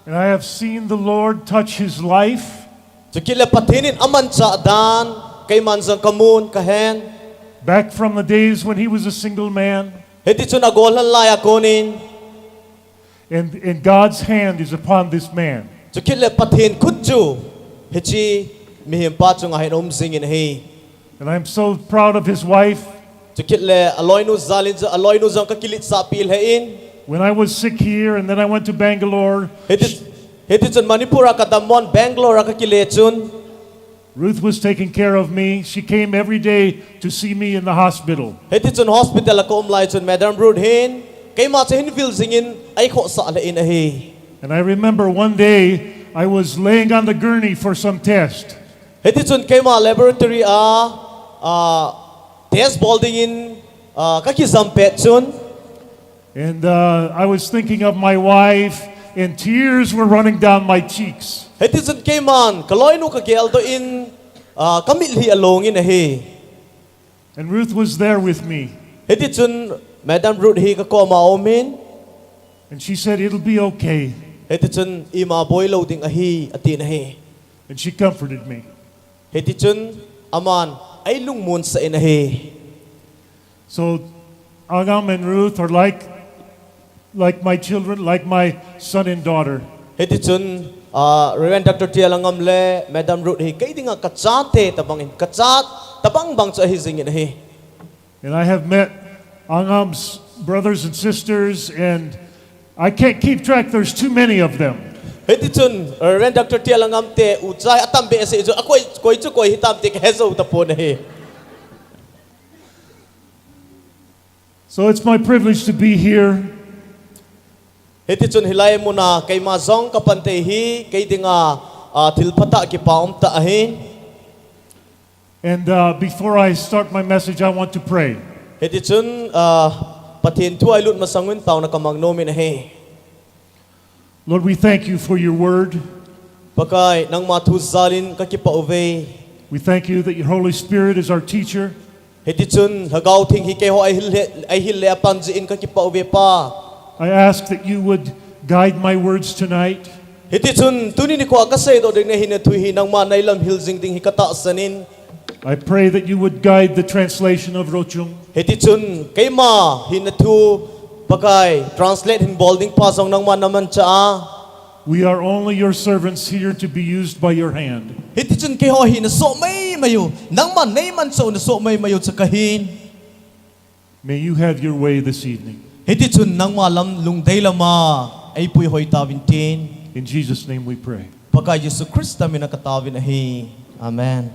And I have seen the Lord touch his life. Chukit le Pathen in amanchah dan keiman jong kamun kahen. Back from the days when he was a single man. Hitichun agolhan laiya konin. And, and God's hand is upon this man. Chukit le Pathen khut chu hiche mihem pa chunga hin um jingin ahi. And I'm so proud of his wife. Chukit le aloinu jalin, aloinu jong kakiletsahpi lheh in. When I was sick here and then I went to Bangalore. Hiti, hitichun Manipur a kadammon Bangalore a kakile chun. Ruth was taking care of me. She came every day to see me in the hospital. Hitichun hospital a kaum lai chun Madam Ruth hin keima chu hin vil jingin eikhohsah lheh in ahi. And I remember one day I was laying on the gurney for some test. Hitichun keima laboratory a, ah, test bol dingin, ah, kakijam pet chun. And uh, I was thinking of my wife, and tears were running down my cheeks. Hitichun keiman kaloinu kageldoh in, ah, kamitlhi alongin ahi. And Ruth was there with me. Hitichun Madam Ruth hi kakoma aumin. And she said, "It'll be okay." Hitichun ima boilou ding ahi, atin ahi. And she comforted me. Hitichun aman eilungmonsah in ahi. So Angam and Ruth are like, like my children, like my son and daughter. Hitichun, ah, Reverend Doctor T L Angam le Madam Ruth hi kei dinga kachate tabangin, kachat tabang bang chu ahi jingin ahi. And I have met Angam's brothers and sisters, and I can't keep track. There's too many of them. Hitichun, Reverend Doctor T L Angam te, uchai atam behseh chu, akoi, koi chu koi hitam ti kahejou tapon ahi. So it's my privilege to be here. Hitichun hilai muna keima jong kapan thei hi, kei dinga, ah, thil phatah kipa umtah ahi. And uh, before I start my message, I want to pray. Hitichun, ah, Pathen thu a ilut masangin taona kamang nomin ahi. Lord, we thank you for your word. Pakai, nangma thu jalin kakipah uve. We thank you that your Holy Spirit is our teacher. Hitichun Lhagao Theng hi keiho eihil le, eihil le apan jeh in kakipah uve Pa. I ask that you would guide my words tonight. Hitichun tuni nikho a kaseidoh ding nahi nathu hi nangman neilamhil jing ding hi katahsan in. I pray that you would guide the translation of Rochung. Hitichun keima hi nathu Pakai translate hin bol ding pa jong nangman namanchah a. We are only your servants here to be used by your hand. Hiti chun keiho hi nasoh maimai u, nangman neiman chauh nasoh maimai u chu kahin. May you have your way this evening. Hiti chun nangma lam lungdei lama eipui hoi tauvin tin. In Jesus' name we pray. Pakai Jesu Christa mina kataovin ahi. Amen.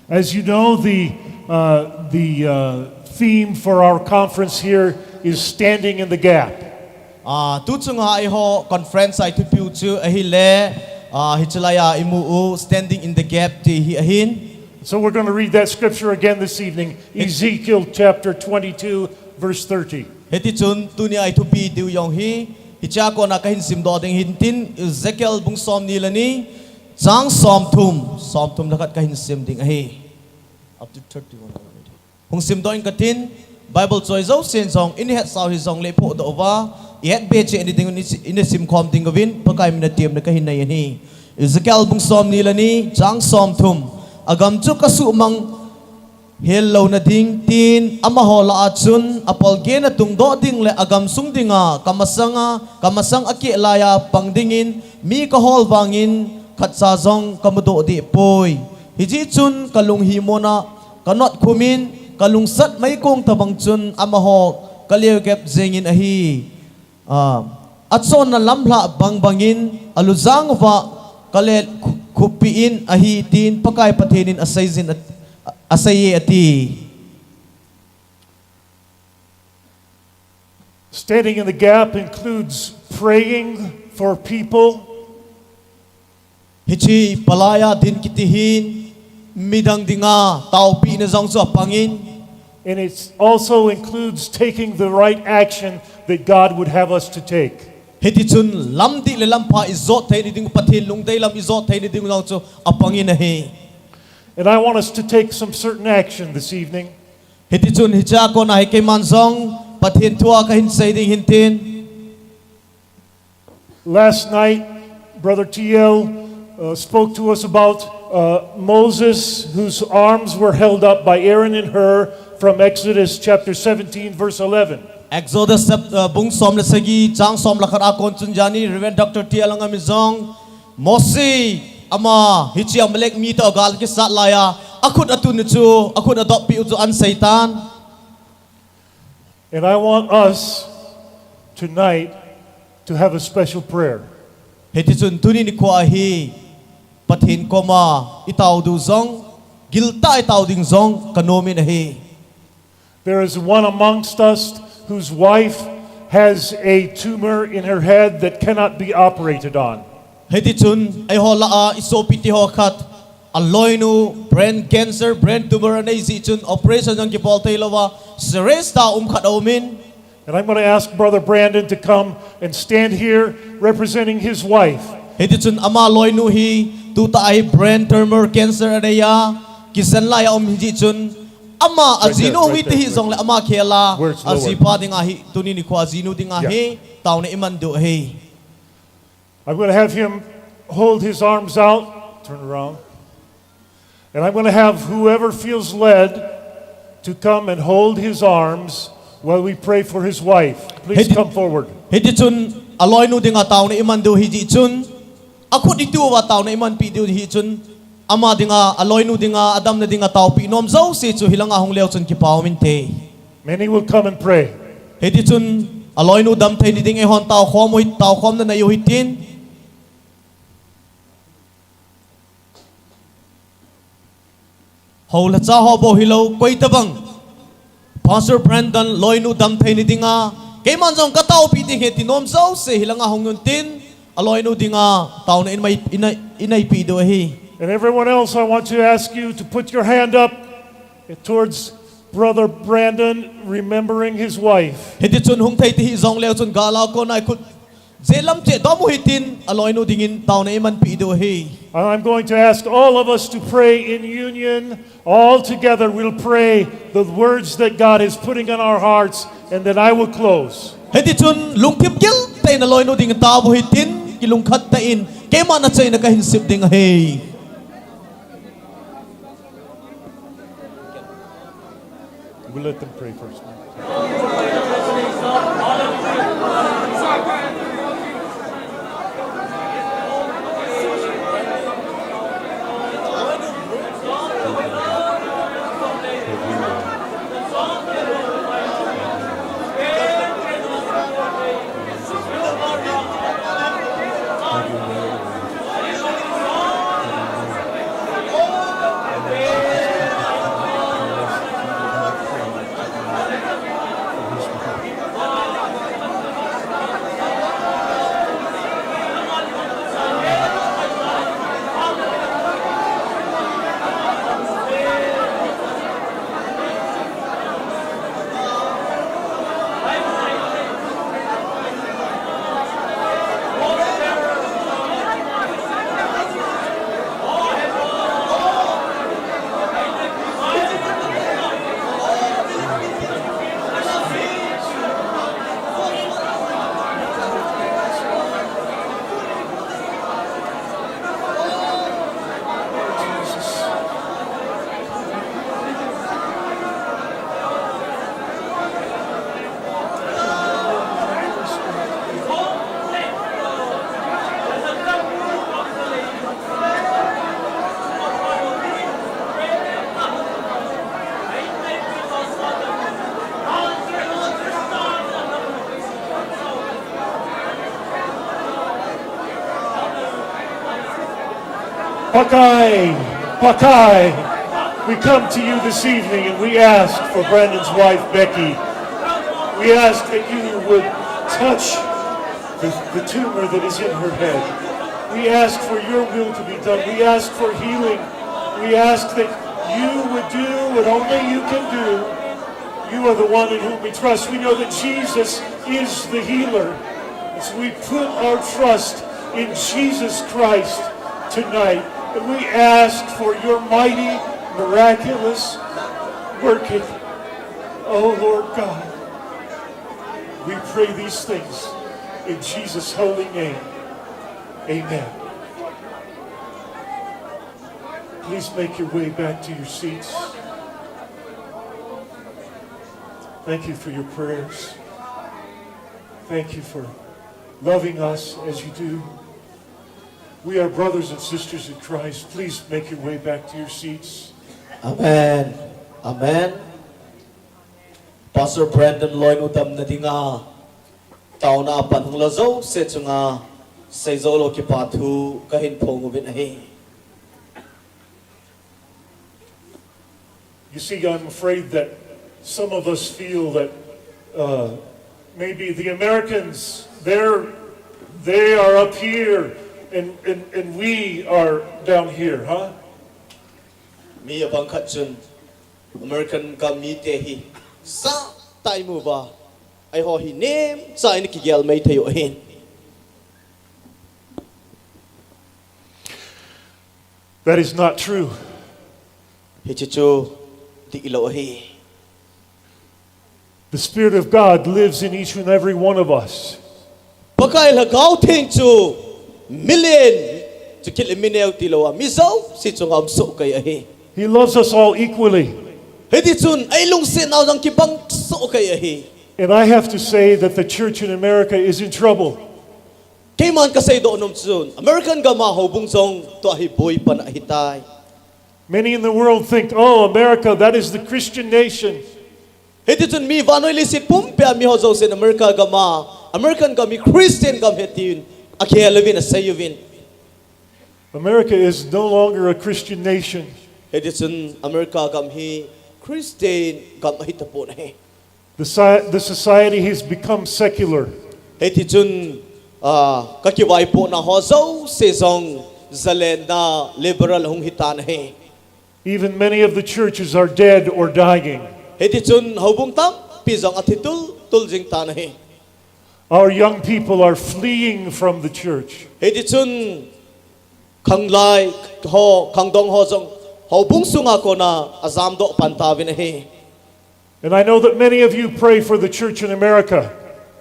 As you know, the, uh, the, uh, theme for our conference here is Standing in the Gap. Ah, tuchunga eiho conference a ithupiu chu ahile, ah, hichelaiya imu u Standing in the Gap ti hi ahin. So we're gonna read that scripture again this evening, Ezekiel chapter twenty-two, verse thirty. Hiti chun tunia ithupi diu jong hi, hichea kona kahin simdoh ding hintin, Ezekiel bung somni le ni, chang somthum, somthum le khat kahin sim ding ahi. Up to thirty-one already. Hung simdoh inge katin, Bible choi jousen jong, inahetsau hijongle phohdoh uva, ihet be cheh ni ding, ina, ina simkhom ding uvin, Pakai mina temna kahin nei ahi. Ezekiel bung somni le ni, chang somthum, agam chu kasuhmang hel louna ding tin, amaho lah a chun, apalgena tungdoh ding le agam sung dinga, kamasanga, kamasang akeh laiya pang dingin, mi kahol vangin, khatcha jong kamudoh deh poi. Hijeh chun kalung himona kanot khumin, kalungsat meikong tobang chun amaho kaleogep jengin ahi. Ah, achonna lamlhah bangbangin alujang uva kale khu-, khuppeh in ahi tin Pakai Pathenin aseijin a, aseiye ati. Standing in the gap includes praying for people. Hiche palaiya din kiti hin midang dinga taopehna jong chu apangin. And it also includes taking the right action that God would have us to take. Hiti chun lamdih le lampha ijot theina ding, Pathen lungdei lam ijot theina ding jong chu apangin ahi. And I want us to take some certain action this evening. Hiti chun hichea kona hi keiman jong Pathen thua kahin sei ding hintin. Last night, Brother T L, uh, spoke to us about, uh, Moses, whose arms were held up by Aaron and Hur from Exodus chapter seventeen, verse eleven. Exodus chap-, uh, bung som le sagi, chang som le khat a kon chun jani, Reverend Doctor T L Langam in jong, Mose, ama, hiche Amalek mite agal kisat laiya, akhut atun u chu, akhut adoppeh u chu ahin seitan. And I want us tonight to have a special prayer. Hiti chun tuni nikhoa hi Pathen koma itao diu jong, giltah a itao ding jong kanomin ahi. There is one amongst us whose wife has a tumor in her head that cannot be operated on. Hiti chun eiho lah a isopi teho khat, aloinu brain cancer, brain tumor anei jeh chun operation jong kibol theilouva, serious tah a um khat aumin. And I'm gonna ask Brother Brandon to come and stand here representing his wife. Hiti chun ama loinu hi, tutah a hi brain tumor cancer anei a, kisan laiya um hijeh chun, ama ajinu hung hiti hijongle ama khel a, ajipa dinga hi, tuni nikhoa ajinu dinga hi, taona iman diu ahi. I'm gonna have him hold his arms out. Turn around. And I'm gonna have whoever feels led to come and hold his arms while we pray for his wife. Please come forward. Hiti chun, aloinu dinga taona iman diu hijeh chun, akhut ituva taona imanpeh diu hijeh chun, ama dinga, aloinu dinga, adamna dinga taopeh nom jouse chu hilanga hung leu chun kipa um inte. Many will come and pray. Hiti chun, aloinu damtheina ding eihon taokhom u hi, taokhomna nei u hitin. Hou le cha ho bou hilou, koi tabang. Pastor Brandon, loinu damtheina dinga, keiman jong kataopeh ding ahi ti nom jouse hilanga hung untin, aloinu dinga, taona inei, inei, ineipi diu ahi. And everyone else, I want to ask you to put your hand up towards Brother Brandon, remembering his wife. Hiti chun hung thei ti hijongleu chun gal a kona ikhut jehlam cheh dom u hitin, aloinu dingin taona imanpi diu ahi. And I'm going to ask all of us to pray in union. All together we'll pray the words that God is putting in our hearts, and then I will close. Hiti chun lungthim gil tah in aloinu dingin tao u hitin, kilungkhat tah in, keima nachaina kahin sip ding ahi. We'll let them pray first. Pakai, Pakai, we come to you this evening and we ask for Brandon's wife, Becky. We ask that you would touch the, the tumor that is in her head. We ask for your will to be done. We ask for healing. We ask that you would do what only you can do. You are the one in whom we trust. We know that Jesus is the healer. And so we put our trust in Jesus Christ tonight. And we ask for your mighty, miraculous working. Oh, Lord God, we pray these things in Jesus' holy name. Amen. Please make your way back to your seats. Thank you for your prayers. Thank you for loving us as you do. We are brothers and sisters in Christ. Please make your way back to your seats. Amen. Amen. Pastor Brandon Loinu damna dinga taona pan hung la jouse chunga seijou lou kipa thu kahin phong uvin ahi. You see, I'm afraid that some of us feel that uh, maybe the Americans, they're, they are up here and, and, and we are down here, huh? Mi abang khat chun American gam mite hi sa tai mu ba, eiho hi nemcha in kigel mai thei u ahin. That is not true. Hiche chu dihlou ahi. The Spirit of God lives in each and every one of us. Pakai Lhagao Theng chu milen, chukit le mineo tilou a, mi jouse chunga um sohkei ahi. He loves us all equally. Hiti chun eilungset nau jong kibang sohkei ahi. And I have to say that the church in America is in trouble. Keiman kaseidoh nom chun American gam a houbung jong tua hi boipan ahitai. Many in the world think, "Oh, America, that is the Christian nation." Hiti chun mi vannoi leiset pumpia miho jousen America gam a, American gam hi Christian gam ahi tin akihel uvin, asei uvin. America is no longer a Christian nation. Hiti chun America gam hi Christian gam ahi tapon ahi. The, si- the society has become secular. Hiti chun, ah, kakivaipohna ho jouse jong zalenna liberal hung hitan ahi. Even many of the churches are dead or dying. Hiti chun houbung tampi jong athi tultul jing tan ahi. Our young people are fleeing from the church. Hiti chun khanglai ho, khangdong ho jong houbung sunga kona ajamdoh pan tauvin ahi. And I know that many of you pray for the church in America.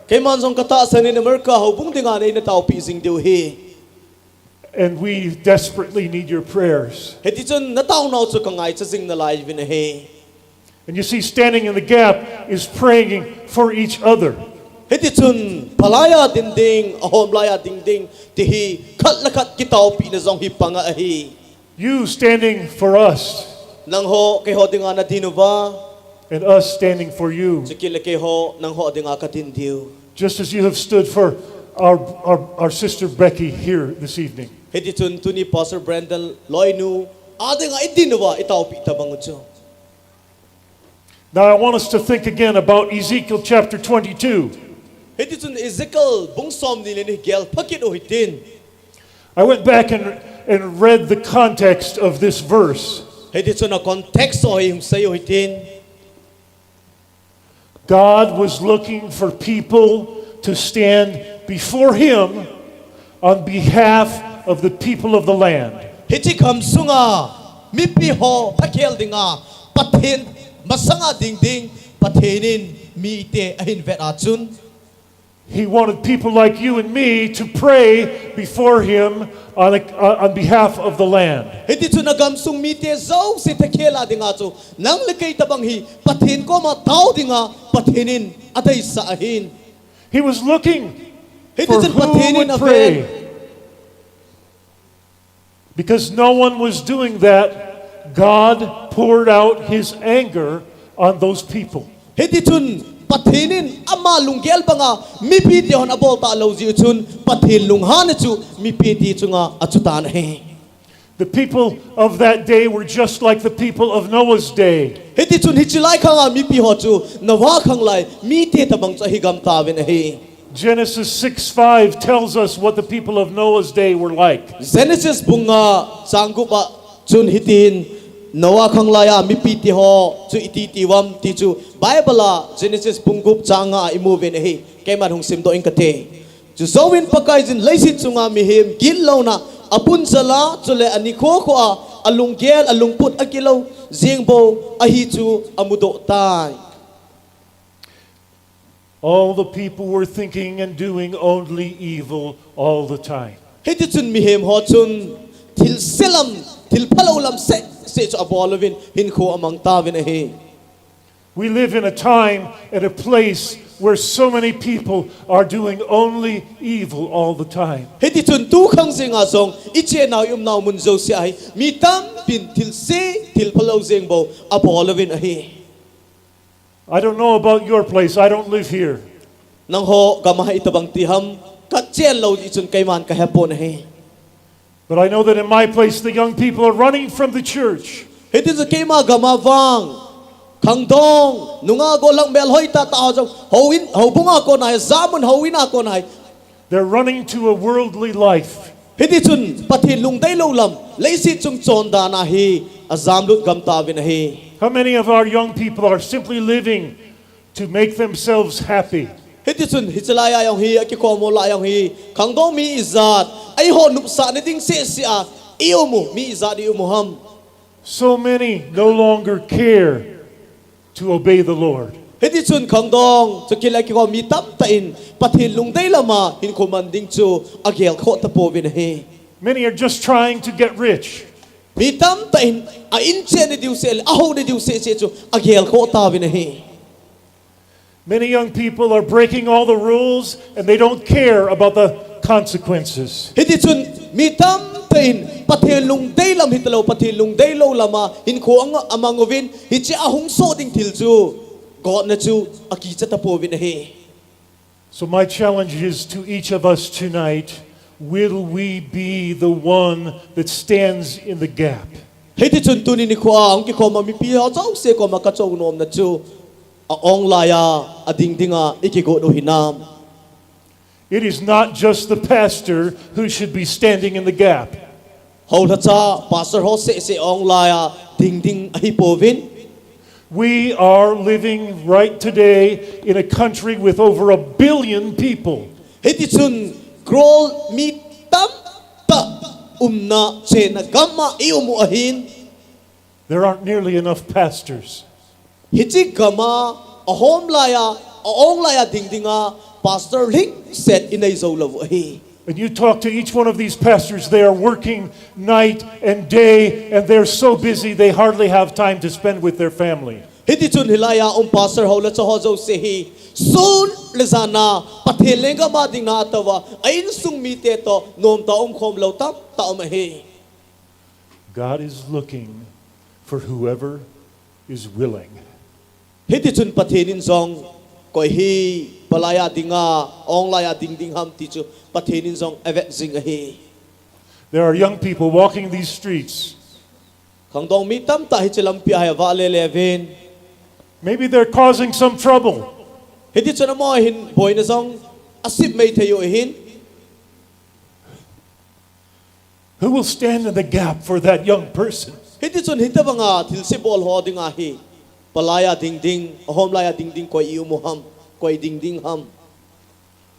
Keiman jong katahsan in America houbung dinga neina taopi jing diu ahi. And we desperately need your prayers. Hiti chun nataonau chu kangaicha jing nalai uvin ahi. And you see, standing in the gap is praying for each other. Hiti chun phalaiya ding ding, ahomlaiya ding ding, ti hi khat le khat kitaopina jong hi panga ahi. You standing for us. Nangho keiho dinga nadin uva. And us standing for you. Chukit le keiho nangho dinga kadin diu. Just as you have stood for our, our, our sister Becky here this evening. Hiti chun tuni Pastor Brandon Loinu a dinga idin uva, itaopi tabang u chu. Now I want us to think again about Ezekiel chapter twenty-two. Hiti chun Ezekiel bung somni le ni hi gel phakit u hitin. I went back and, and read the context of this verse. Hiti chun a context ho hi hung sei u hitin. God was looking for people to stand before him on behalf of the people of the land. Hiche gamsunga mipi ho phakhel dinga Pathen masanga ding ding, Pathen in mite ahin vet a chun. He wanted people like you and me to pray before him on, a, on behalf of the land. Hiti chun agamsung mite jouse phakhel a dinga chu nang le kei tabang hi Pathen koma tao dinga Pathen in adeisah ahin. He was looking Hiti for chun who Pathen in would aven. Pray. Because no one was doing that, God poured out his anger on those people. Hiti chun Pathen in ama lunggel banga mipite hon abol talou jeh u chun Pathen lunghanna chu mipite chunga achutan ahi. The people of that day were just like the people of Noah's day. Hiti chun hiche lai khanga mipi ho chu Noah khang lai mite tabang chu ahi gam tauvin ahi. Genesis six five tells us what the people of Noah's day were like. Genesis bung nga chang gup a chun hitin Noah khang laiya mipi te ho chu iti ti uvam ti chu Bible a Genesis bung gup chang nga a imu uvin ahi. Keiman hung simdoh inge kati. Chujouvin Pakaiyin leiset chunga mihem gitlouna abun jal a, chule anikho kho a, alunggel, alungput akilou jeng bou ahi chu amudoh tai. All the people were thinking and doing only evil all the time. Hiti chun mihem ho chun thilse lam, thil phalou lam seh seh chu abol uvin hinkho amang tauvin ahi. We live in a time and a place where so many people are doing only evil all the time. Hiti chun tu khang jenga jong ichenau iumnau mun jouse a hi mi tampin thilse, thil phalou jeng bou abol uvin ahi. I don't know about your place. I don't live here. Nangho gam a itobang ti ham, kachen lou jeh chun keiman kahepon ahi. But I know that in my place, the young people are running from the church. Hiti chun keima gam a vang, khangdong, nungah gollhang melhoi tahtah ho jong, houin, houbung a kon ahi, jamun houin a kon ahi. They're running to a worldly life. Hiti chun Pathen lungdeilou lam, leiset chung chondan a hi ajamlut gam tauvin ahi. How many of our young people are simply living to make themselves happy? Hiti chun hiche laiya jong hi, akikhom ho laiya jong hi, khangdong mi ijat, eiho nopsahna ding seh seh a ium u, mi ijat ium u ham. So many no longer care to obey the Lord. Hiti chun khangdong, chukit le akikhom mi tamtah in Pathen lungdei lam a hinkho man ding chu agelkhoh tapouvin ahi. Many are just trying to get rich. Mi tamtah in a-in cheh na diu seh le, ahou na diu seh seh chu agelkhoh tauvin ahi. Many young people are breaking all the rules and they don't care about the consequences. Hiti chun mi tamtah in Pathen lungdei lam hitalou, Pathen lungdeilou lam a hinkho ang-, amang uvin, hiche ahung soh ding thil chu gotna chu akicha tapouvin ahi. So my challenge is to each of us tonight, will we be the one that stands in the gap? Hiti chun tuni nikho a hung kikhom a mipi ho jouse koma kachou nomna chu, a-ong laiya, ading dinga ikigot u hinam? It is not just the pastor who should be standing in the gap. Houlhacha, pastor ho seh seh a-ong laiya ding ding ahipouvin. We are living right today in a country with over a billion people. Hiti chun crore mi tamtah umna chena gam a i-um u ahin. There aren't nearly enough pastors. Hiche gam a ahom laiya, a-ong laiya ding dinga pastor lhingset inei jou lou u ahi. And you talk to each one of these pastors, they are working night and day, and they're so busy they hardly have time to spend with their family. Hiti chun hilaiya um pastor houlhacha ho jouse hi sun le jan a Pathen lenggam a dingna atouva, a-insung mite toh nomtah a umkhom lou tamtah um ahi. God is looking for whoever is willing. Hiti chun Pathen in jong koi hi palaiya dinga, a-ong laiya ding ding ham ti chu Pathen in jong avet jing ahi. There are young people walking these streets. Khangdong mi tamtah hiche lampi a hi avahle le uvin. Maybe they're causing some trouble. Hiti chun amaho hin boina jong asem mai thei u ahin. Who will stand in the gap for that young person? Hiti chun hitobanga thilse bol ho dinga hi palaiya ding ding, ahom laiya ding ding koi i-um u ham, koi ding ding ham?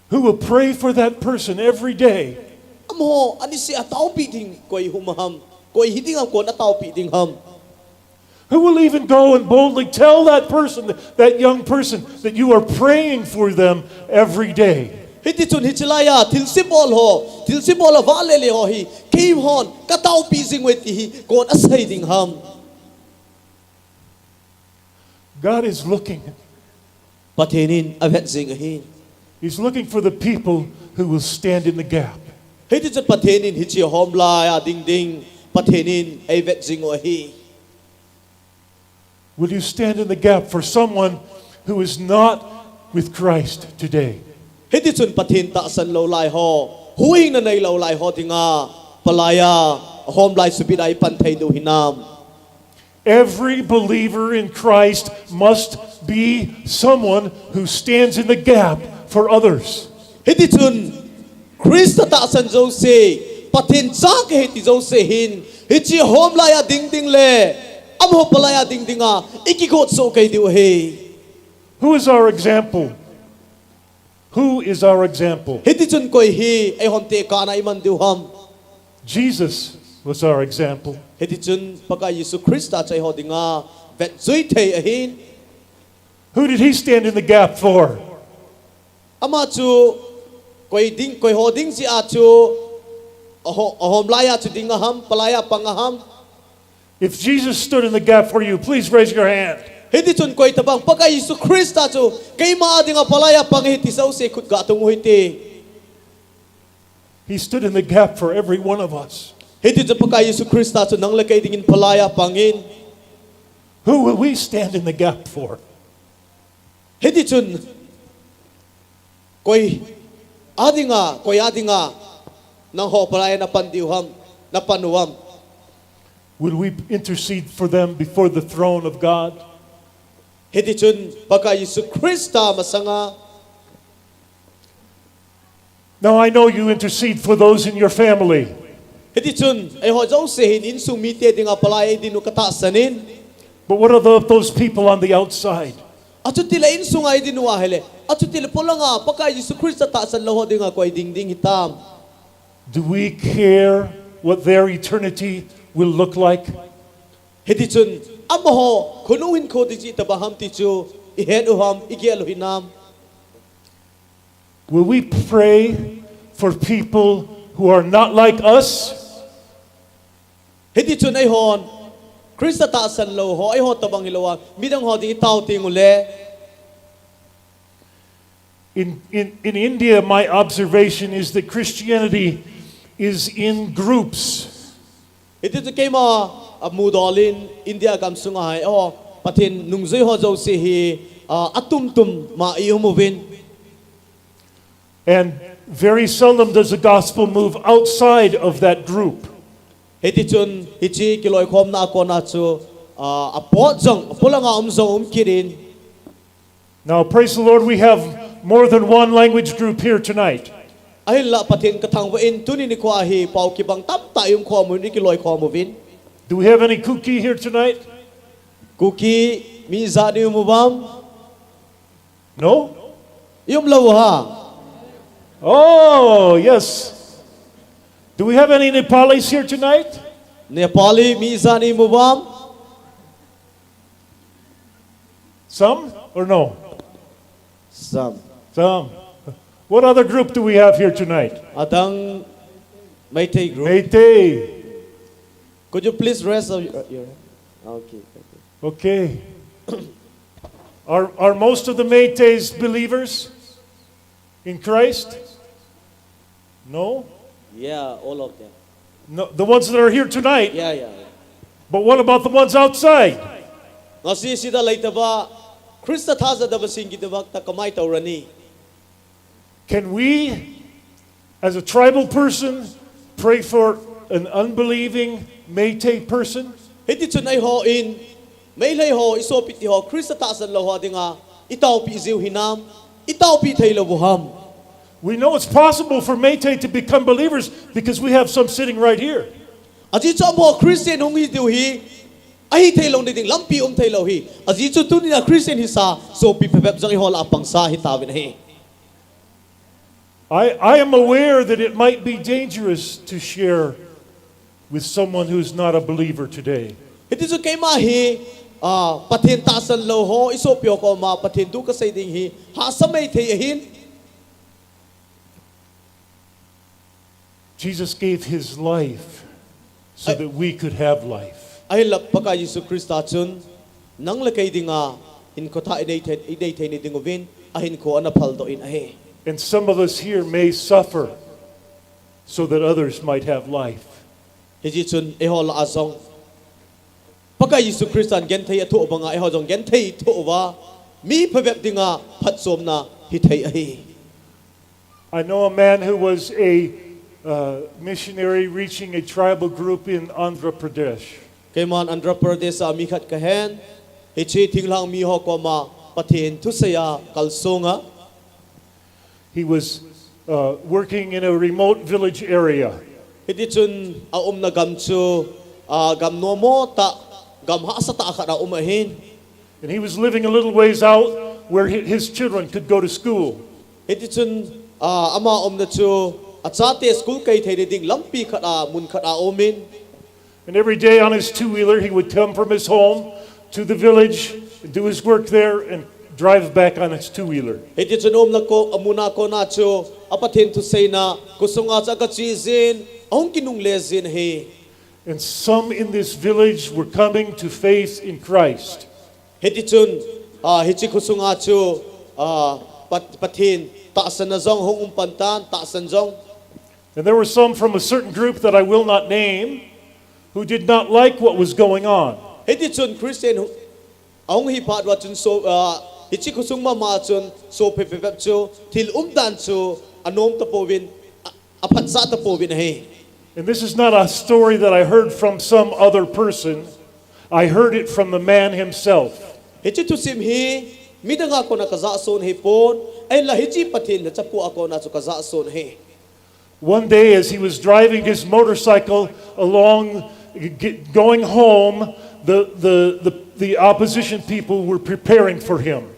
Who will pray for that person every day? Amaho aniseh a taopi ding koi i-um u ham, koi hi ding ham, koin ataopi ding ham? Who will even go and boldly tell that person, that young person, that you are praying for them every day? Hiti chun hiche laiya thilse bol ho, thilse bol avahle le ho hi keihon kataopi jing uve ti hi koin asei ding ham? God is looking. Pathen in avet jing ahi. He's looking for the people who will stand in the gap. Hiti chun Pathen in hiche ahom laiya ding ding Pathen in eivet jing u ahi. Will you stand in the gap for someone who is not with Christ today? Hiti chun Pathen tahsan lou lai ho, huhhingna neilou lai ho dinga palaiya Ahom lai subit a ipan thei diu hinam? Every believer in Christ must be someone who stands in the gap for others. Hiti chun Krista tahsan jouse, Pathen cha kahi ti jouse hin, hiche ahom lai a ding ding le amaho palai a ding ding a ikigot soh kei diu ahi. Who is our example? Who is our example? Hiti chun koi hi eihon tekahna iman diu ham? Jesus was our example. Hiti chun Pakai Jesu Krista chu eiho dinga vetjui thei ahin. Who did he stand in the gap for? Ama chu koi ding, koi ho ding jeh a chu aho, ahom lai a chu ding aham, palai a pang aham? If Jesus stood in the gap for you, please raise your hand. Hiti chun koi tabang Pakai Jesu Krista chu keima a dinga palai a pang ahi ti jouse khut ga tung u hite. He stood in the gap for every one of us. Hiti chun Pakai Jesu Krista chu nang le kei dingin palai a pangin. Who will we stand in the gap for? Hiti chun koi a dinga, koi a dinga nangho palai a napan diu ham, napan u ham? Will we intercede for them before the throne of God? Hiti chun Pakai Jesu Krista masanga. Now I know you intercede for those in your family. Hiti chun eiho jouse hin insung mite dinga palai eidin u katahsan in. But what about those people on the outside? Achuti le insunga eidin u ahile, achuti le polanga Pakai Jesu Krista tahsan lou ho dinga koi ding ding hitam? Do we care what their eternity will look like? Hiti chun amaho khonung hinkho ding chu itobang ham ti chu ihet u ham, igel u hinam? Will we pray for people who are not like us? Hiti chun eihon Krista tahsan lou ho, eiho tobang hilou a midang ho ding itao teng ule. In, in, in India, my observation is that Christianity is in groups. Hiti chun keima amudol in India gam sunga hi, oh, Pathen nungjui ho jouse hi, ah, atum tum ma i um uvin. And very seldom does the gospel move outside of that group. Hiti chun hiche kiloikhomna a kona chu, ah, apot jong, apolanga um jong um kit in. Now, praise the Lord, we have more than one language group here tonight. Ahinla Pathen kathangvah in tuni nikho a hi pao kibang tamtah i um khom uvin, i kiloikhom uvin. Do we have any Kuki here tonight? Kuki mi ijat i um uvam? No? I um lou ham? Oh, yes. Do we have any Nepalis here tonight? Nepali mi ijat i um uvam? Some or no? Some. Some. What other group do we have here tonight? Adang Meitei group. Meitei. Could you please raise your, your hand? Okay, thank you. Okay. Are, are most of the Meiteis believers in Christ? No? Yeah, all of them. No, the ones that are here tonight. Yeah, yeah, yeah. But what about the ones outside? Ngasi sida leitaba, Krista thajadaba sing kitaba ta kamai taurani? Can we, as a tribal person, pray for an unbelieving Meitei person? Hiti chun eihon, Meitei ho, i sopite ho, Krista tahsan lou ho dinga, i taopi jiu hinam, i taopi thei lou u ham? We know it's possible for Meitei to become believers because we have some sitting right here. Ajeh chu amaho Christian hung hi diu hi, ahi thei lou nading lampi um thei lou hi. Ajeh chu tunia Christian hisa, sopi phabep jong eiho lah a pangsa hitauvin ahi. I, I am aware that it might be dangerous to share with someone who's not a believer today. Hiti chu keima hi, ah, Pathen tahsan lou ho, i sopi ho koma, Pathen thu kasei ding hi, hahsa mai thei ahin. Jesus gave his life so that we could have life. Ahinla Pakai Jesu Krista chun, nang le kei dinga, hinkho thah i nei thei, i nei thei nading uvin, ahinkho ana phaldoh in ahi. And some of us here may suffer so that others might have life. Hiti chun eiho lah a jong, Pakai Jesu Kristan genthei athoh banga eiho jong genthei thoh uva, mi phabep dinga phatchomna hithei ahi. I know a man who was a uh, missionary reaching a tribal group in Andhra Pradesh. Keiman Andhra Pradesh a mi khat kahen, hiche thinglhang mi ho koma Pathen thusei a kalsong a. He was uh, working in a remote village area. Hiti chun a umna gam chu a gam nommo tah, gam hahsa tah khat a um ahin. And he was living a little ways out where hi- his children could go to school. Hiti chun a ama umna chu achate school kai theina ding lampi khat a mun khat a umin. And every day on his two wheeler, he would come from his home to the village and do his work there and drive back on his two wheeler. Hiti chun umna ko amuna kona chu a Pathen thuseina khosunga chu akache jin, ahung kinungle jin ahi. And some in this village were coming to faith in Christ. Hiti chun a hiche khosunga chu a Pat- Pathen tahsanna jong hung um pan tan, tahsan jong. And there were some from a certain group that I will not name who did not like what was going on. Hiti chun Christian hu- ahung hi phat uva chun so ah, hiche khosung mama chun so phe phe phe chu thil umdan chu anom tapouvin a- aphatsa tapouvin ahi. And this is not a story that I heard from some other person. I heard it from the man himself. Hiche thusim hi midang a kona kajah son ahipon, ahinla hiche Pathen lhachapu a kona chu kajah son ahi. One day, as he was driving his motorcycle along, g- going home, the, the, the, the opposition people were preparing for him.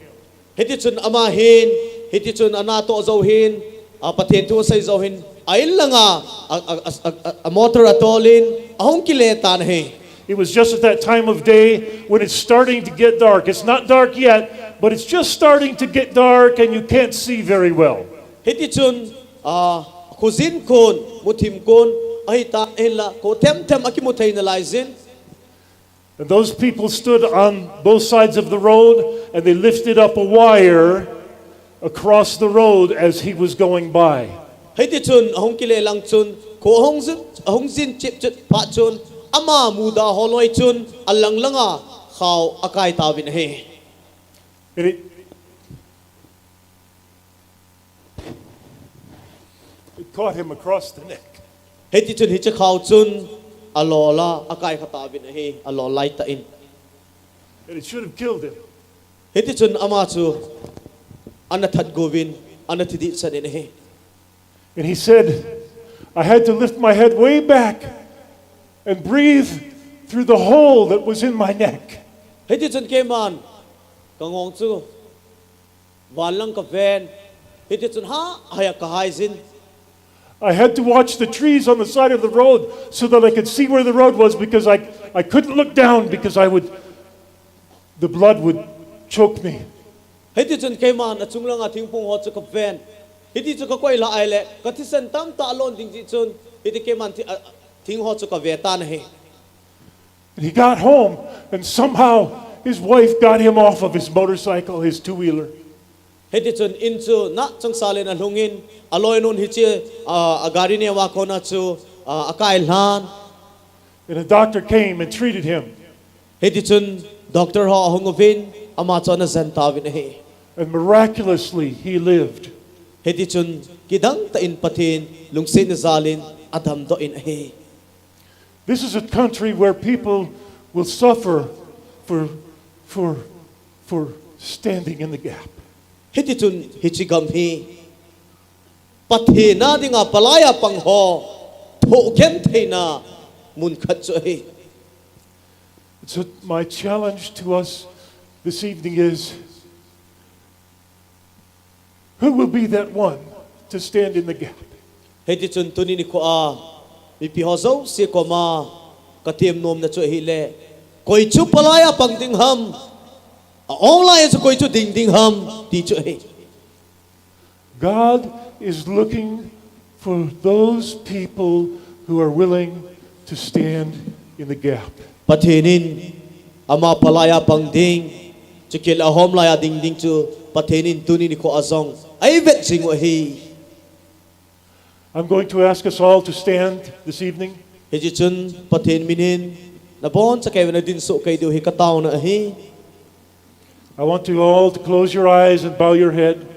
Hiti chun ama hin, hiti chun ana toh jou hin, a Pathen thu asei jou hin, a in langa a, a, a, a, a motor atolin, ahung kile tan ahi. It was just at that time of day when it's starting to get dark. It's not dark yet, but it's just starting to get dark and you can't see very well. Hiti chun a khojin kon, muthim kon, ahitan ahinla, kho them them akimu thei nalai jin. And those people stood on both sides of the road and they lifted up a wire across the road as he was going by. Hiti chun ahung kile lang chun kho ahung jin, ahung jin chip chip phat chun ama muda holoi chun alang langa khao akai tauvin ahi. And it, It caught him across the neck. Hiti chun hiche khao chun alol a akai kha tauvin ahi, alol lai tah in. And it should have killed him. Hiti chun ama chu ana that gouvin, ana thi dehchan in ahi. And he said, I had to lift my head way back and breathe through the hole that was in my neck. Hiti chun keiman kangong chu Van lang kaven. Hiti chun ha, haya kahai jin. I had to watch the trees on the side of the road so that I could see where the road was because I, I couldn't look down because I would, the blood would choke me. Hiti chun keiman achung langa thingphung ho chu kaven. Hiti chu kakoi lha ahile, kathisan tamtah alon ding jeh chun, hiti keiman thi, a, thing ho chu kave tan ahi. And he got home, and somehow his wife got him off of his motorcycle, his two wheeler. Hiti chun in chu na changsal in alhungin, aloinun hiche, a, agari neo a kona chu, a, akai lhan. And a doctor came and treated him. Hiti chun doctor ho ahung uvin, ama chu ana jen tauvin ahi. And miraculously, he lived. Hiti chun kidang tah in Pathen lungsetna jal in adamdoh in ahi. This is a country where people will suffer for, for, for standing in the gap. Hiti chun hiche gam hi Pathen a dinga palai a pang ho thoh gentheina mun khat chu ahi. So my challenge to us this evening is Who will be that one to stand in the gap? Hiti chun tuni nikho a mipi ho jouse koma katem nomna chu ahile, koi chu palai a pang ding ham, a-ong lai a chu koi chu ding ding ham, ti chu ahi. God is looking for those people who are willing to stand in the gap. Pathen in ama palai a pang ding, chukit le ahom lai a ding ding chu Pathen in tuni nikho a jong eivet jing u ahi. I'm going to ask us all to stand this evening. Hiti chun Pathen min in nabonchauva keiman nadin soh kei diu hi kataona ahi. I want you all to close your eyes and bow your head.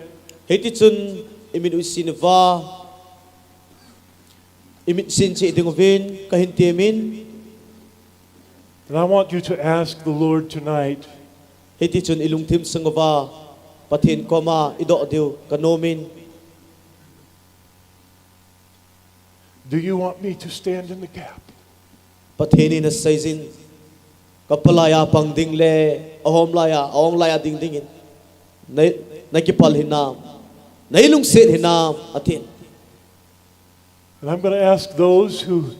Hiti chun imit u isin uva. Imit sin cheh ding uvin kahin temin. And I want you to ask the Lord tonight, hiti chun ilungthim sung uva Pathen koma idoh diu kanomin. Do you want me to stand in the gap? Pathen in aseijin, ka palai a pang ding le ahom lai a, a-ong lai a ding dingin na, na kipal hinam, na ilungset hinam, atin. And I'm going to ask those who,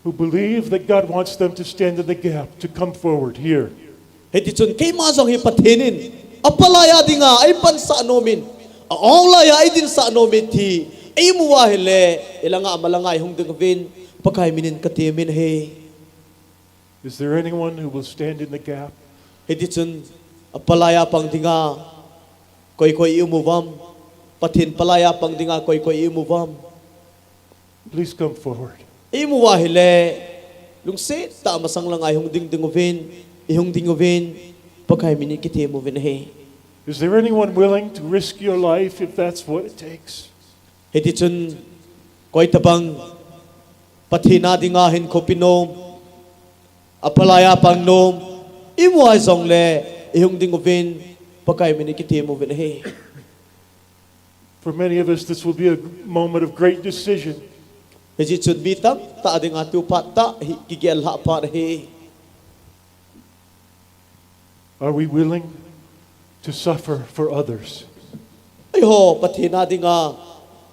who believe that God wants them to stand in the gap to come forward here. Hiti chun keima jong hi Pathen in a palai a dinga eipansah nomin, a-ong lai a eidinsah nomin ti eimu uva ahile, ilanga malanga ihung ding uvin Pakai minin katemin ahi. Is there anyone who will stand in the gap? Hiti chun a palai a pang dinga koi koi imu uvam? Pathen palai a pang dinga koi koi imu uvam? Please come forward. Imu uva ahile, lungset tah a masang langa ihung ding ding uvin, ihung ding uvin Pakai minin kitem uvin ahi. Is there anyone willing to risk your life if that's what it takes? Hiti chun koi tabang Pathen a dinga hinkho pe nom, a palai a pang nom imu uva jongle, ihung ding uvin Pakai minin kitem uvin ahi. For many of us, this will be a moment of great decision. Hiti chun mi tamtah dinga tu phat tah hi kigel lhah phat ahi. Are we willing to suffer for others? Eiho Pathen a dinga,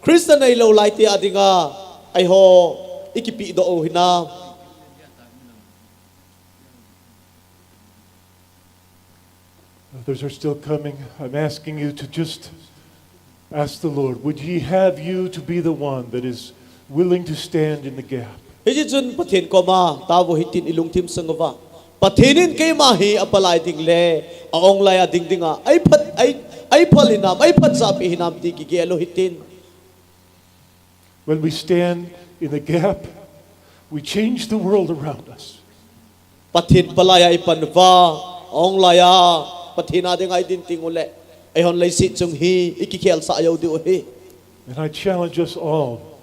Christian neilou laite a dinga, eiho ikipedoh u hinam? Others are still coming. I'm asking you to just ask the Lord, would He have you to be the one that is willing to stand in the gap? Hiti chun Pathen koma tao vo hitin ilungthim sung uva, Pathen in keima hi a palai ding le a-ong lai a ding dinga eiphal, ei, eiphal hinam, eiphatsahpi hinam ti kigel u hitin. When we stand in the gap, we change the world around us. Pathen palai a ipan uva, a-ong lai a Pathen a dinga idin teng uleh, eihon leiset chung hi ikikhelsah jou diu ahi. And I challenge us all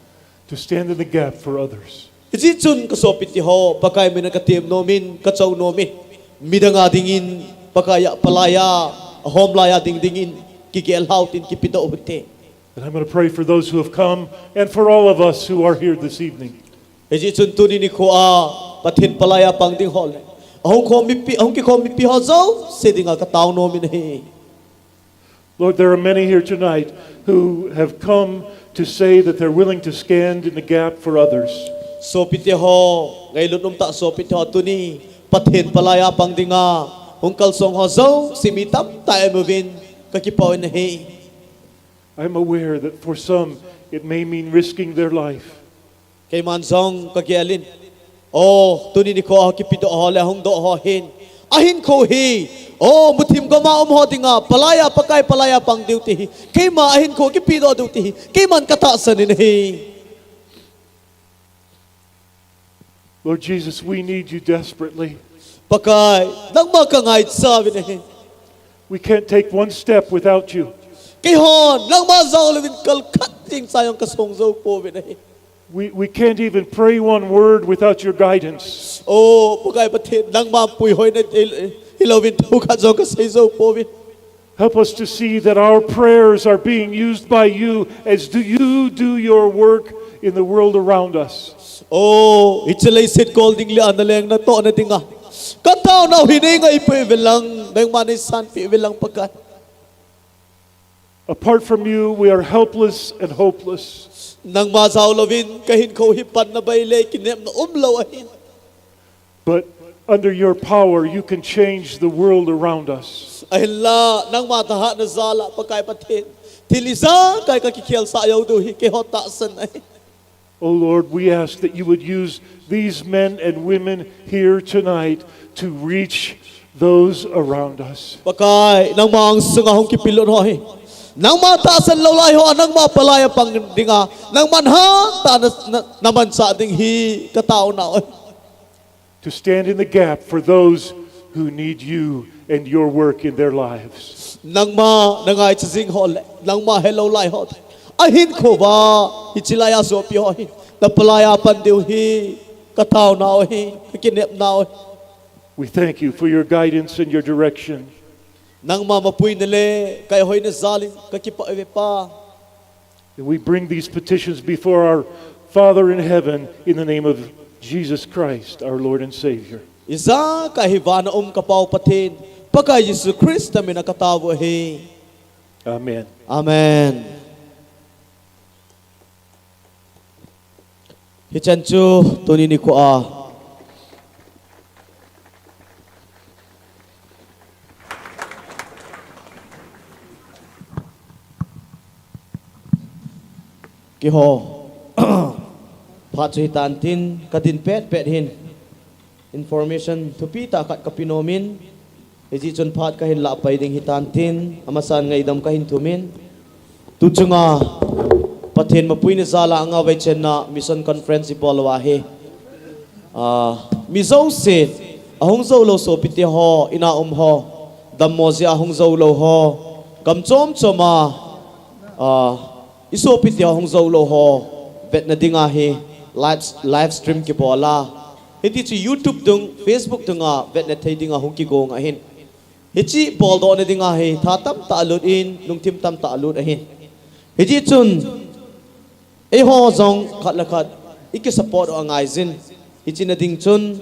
to stand in the gap for others. Hiti chun kasopite ho, Pakai mina katem nomin, kachou nomin, midang a dingin, Pakai a palai a, ahom lai a ding dingin kigel lhau tin kipedoh u hite. And I'm going to pray for those who have come and for all of us who are here this evening. Hiti chun tuni nikho a Pathen palai a pang ding ho le ahung khom mipi, ahung kikhom mipi ho jouse dinga katao nomin ahi. Lord, there are many here tonight who have come to say that they're willing to stand in the gap for others. Sopite ho, ngailut umtah sopite ho, tuni Pathen palai a pang dinga hung kalsong ho jouse mi tamtah aum uvin kakipa uvin ahi. I'm aware that for some it may mean risking their life. Keiman jong kagelin, o, tuni nikho a kipedoh ho le hungdoh ho hin, ahinkho hi, o, muthim gam a um ho dinga palai a, Pakai palai a pang diu ti hi, keima ahinkho kipedoh diu ti hi keiman katahsan in ahi. Lord Jesus, we need you desperately. Pakai, nangma kangaicha uvin ahi. We can't take one step without you. Keihon nangma jao louvin kal khat jeng cha jong kasong jou pouvin ahi. We, we can't even pray one word without your guidance. O Pakai Pathen, nangma puihoina hil-, hilouvin thokhat jong kasei jou pouvin. Help us to see that our prayers are being used by you as do you do your work in the world around us. O, hiche leiset kol ding le ana leng natohna dinga kataonau hi neingaipi uvin lang, nangman neisanpi uvin lang Pakai. Apart from you, we are helpless and hopeless. Nangma jao louvin kahinkho hi panna bei le kinepna umlou ahin. But under your power, you can change the world around us. Ahinla, nangma thahatna jal a Pakai Pathen, thil ijakai kakikhelsah jou diu hi keiho tahsan ahi. Oh Lord, we ask that you would use these men and women here tonight to reach those around us. Pakai, nangma angsunga hung kipelut ho hi nangma tahsan lou lai ho, nangma palai a pang dinga nangman hatah a na, na, namanchah ding hi kataonau ahi. To stand in the gap for those who need you and your work in their lives. Nangma nangaicha jing ho le nangma helou lai ho ahinkho uva, hiche laiya sopi ho hi Napalai a pan diu hi, ka taonau ahi, ka kinepnau ahi. We thank you for your guidance and your direction. Nangma mapuina le kaihoina jalin ka kipah e Pa. And we bring these petitions before our Father in heaven in the name of Jesus Christ, our Lord and Savior. Ijakai hi vana um ka Pau Pathen, Pakai Jesu Christa mina ka taovu ahi. Amen. Amen. Hichan chu tuni nikho a keiho phat chu hitan tin ka din petpet hin information thupi tah khat ka pe nom in, hijeh chun phat ka hin lah pai ding hitan tin, amasan ngaidam ka hin thum in, tu chunga Pathen mapuina jal a anga veichenna mission conference i bol uva hi, ah, mi jousen, ahung jou lou sopite ho, ina um ho, dammo jeh a hung jou lou ho, gam chom chom a, ah, i sopite ho hung jou lou ho vetna dinga hi live, live stream kibol a, hiti chu YouTube dung, Facebook dunga vetna thei dinga hung kigong ahin. Hiche boldohna dinga hi tha tamtah lut in, lungthim tamtah lut ahin. Hijeh chun eiho jong khat le khat i kisupport u angaijin. Hiche na ding chun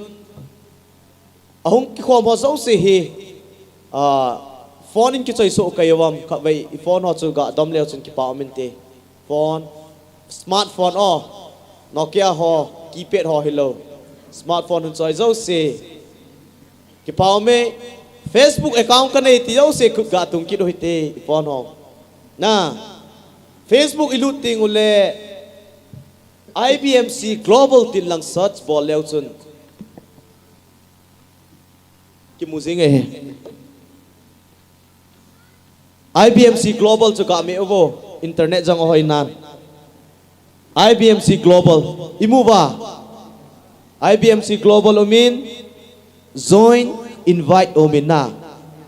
ahung kikhom ho jouse hi, ah, phone in kichoi soh kei uvem, khatvei i phone ho chu ga dom leu chun kipa um inte. Phone, smartphone o, Nokia ho, keypad ho hilou, smartphone hung choi jouse kipa um e. Facebook account ka nei ti jouse khut ga tung kit u hite, i phone ho. Na, Facebook i lut teng ule I B M C Global tin lang search bol leu chun kimu jing e. I B M C Global chu ga me uvo, internet jong ahoi nan. I B M C Global, i mu uva? I B M C Global um in, join, invite um in na.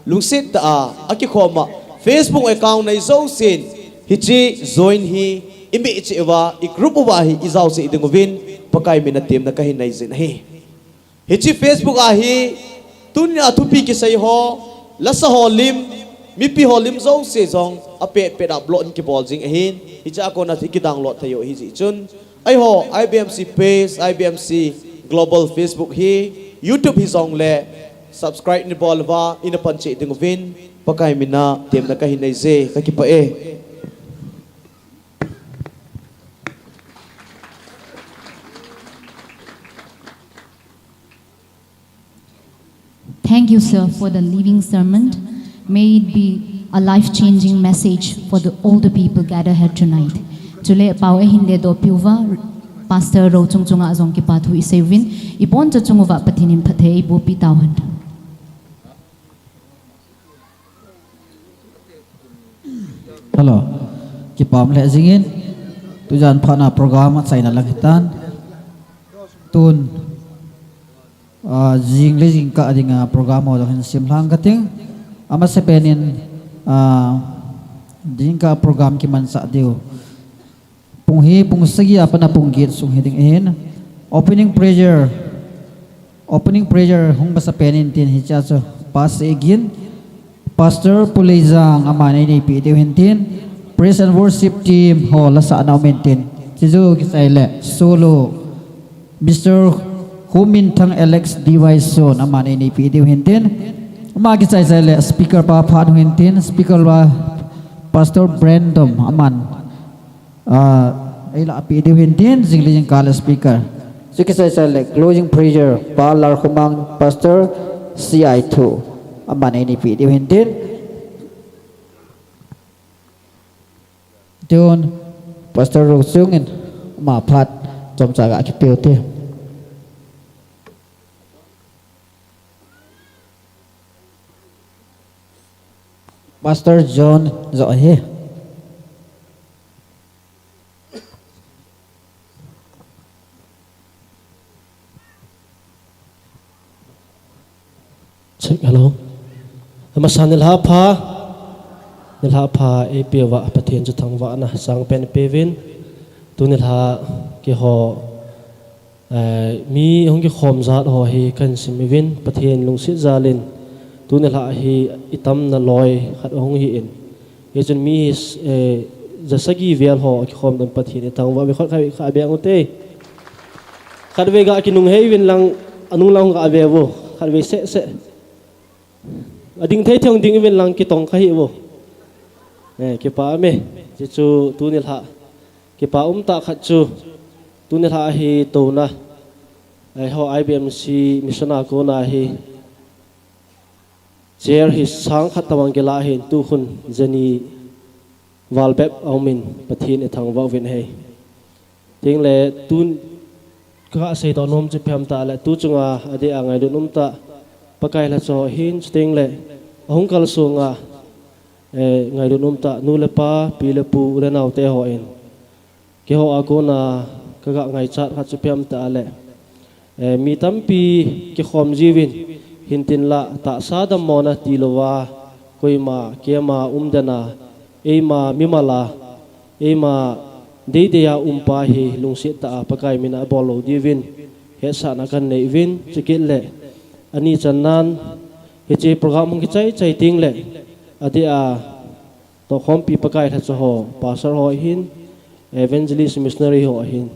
Lungset tah a, akikhom a, Facebook account nei jousen, hiche join hi i meh cheh uva, i group uva hi i jaoseh ding uvin, Pakai mina temna ka hin nei jin ahi. Hiche Facebook a hi, tunia thupi kisei ho, lasa ho lim, mipi ho lim jouse jong apet pet a upload in kibol jing ahin, hiche a kona i kidownload thei u ahi jeh chun, eiho I B M C page, I B M C Global Facebook hi, YouTube hi jong le subscribe nei bol uva, ina pan cheh ding uvin, Pakai mina temna ka hin nei je, ka kipah e. Thank you, sir, for the living sermon. May it be a life-changing message for the, all the people gathered here tonight. Chule pao eihin ledoh piuva, Pastor Rochung chunga jong kipa thu isei uvin, ibon chachung uva Pathen in phatthei eiboh pi tauhen. Hello. Kipah um lheh jingin, tujan phat a program achaina lang hitan. Tun, ah, jing le jingkah dinga program ho jong hin simlhang kating. Amasapen in, ah, jingkah program kimanchah diu. Pung hi, pung sagi a pat a pung get sung hiding ahin. Opening prayer. Opening prayer hung masapen in tin hichea chu Pa Segin, Pastor Pu Leijang aman eineipi diu hin tin. Praise and worship team ho lasahna um in tin. Chuchu kichai le solo Mister Huminthang Alex D Y Son aman eineipi diu hin tin. Ama kichai chai le speaker pa phat hung hin tin. Speaker pa Pastor Brandom aman Ah, eilahpi diu hin tin, jing le jingkah le speaker. Chukichai chai le closing prayer, Pa Lalkhomang, Pastor C I Thu, aman eineipi diu hin tin. Tun, Pastor Rochung in, ama phat, chomcha ga kipeu te. Pastor John joh ahi. Check, hello. Amasan nilhah pha. Nilhah pha eipeuva Pathen chu thangvahna sangpen peuvin. Tuni lha keiho, eh, mi hung kikhom jat ho hi kahin sim uvin, Pathen lungset jal in tuni lha hi itamna loi khat hung hi in. Hichun mi, eh, jasagi vel ho kikhom dan Pathen ithangvah uve, khat khat khat beng ute. Khatvei ga kinunghei uvin lang, anung lang ga ve uvo, khatvei seh seh. Ading thei thei ding uvin lang kitong kha hih uvo. Eh, kipa ume. Hichu tuni lha kipa umtah khat chu, tuni lha hi touna, eh, ho I B M C mission a kona hi chair hi sang khat tabang kila hin, tu khun jani val bep a um in Pathen ithangvah uvin ahi. Tin le tun ka seidoh nom chu ipi ham tile, tu chunga adeh a ngailut umtah Pakai lhacha ho hin, chuting le ahung kalsong a, eh, ngailut umtah nu le pa, pi le pu, u le nao te ho in, keiho a kona ka ga ngaichat khat chu ipi ham tile, eh, mi tampi kikhom jiuvin, hintin la tahsa dammona tilouva, koima keima um den a, eima mimal a, eima deidei a um pa hi lungset tah a Pakai min a abol lou diuvin hetsahna kahin nei uvin, chukit le ani channan hiche program hung kichai chai ting le adeh a tohkhompi Pakai lhacha ho, pastor ho hin, evangelist, missionary ho hin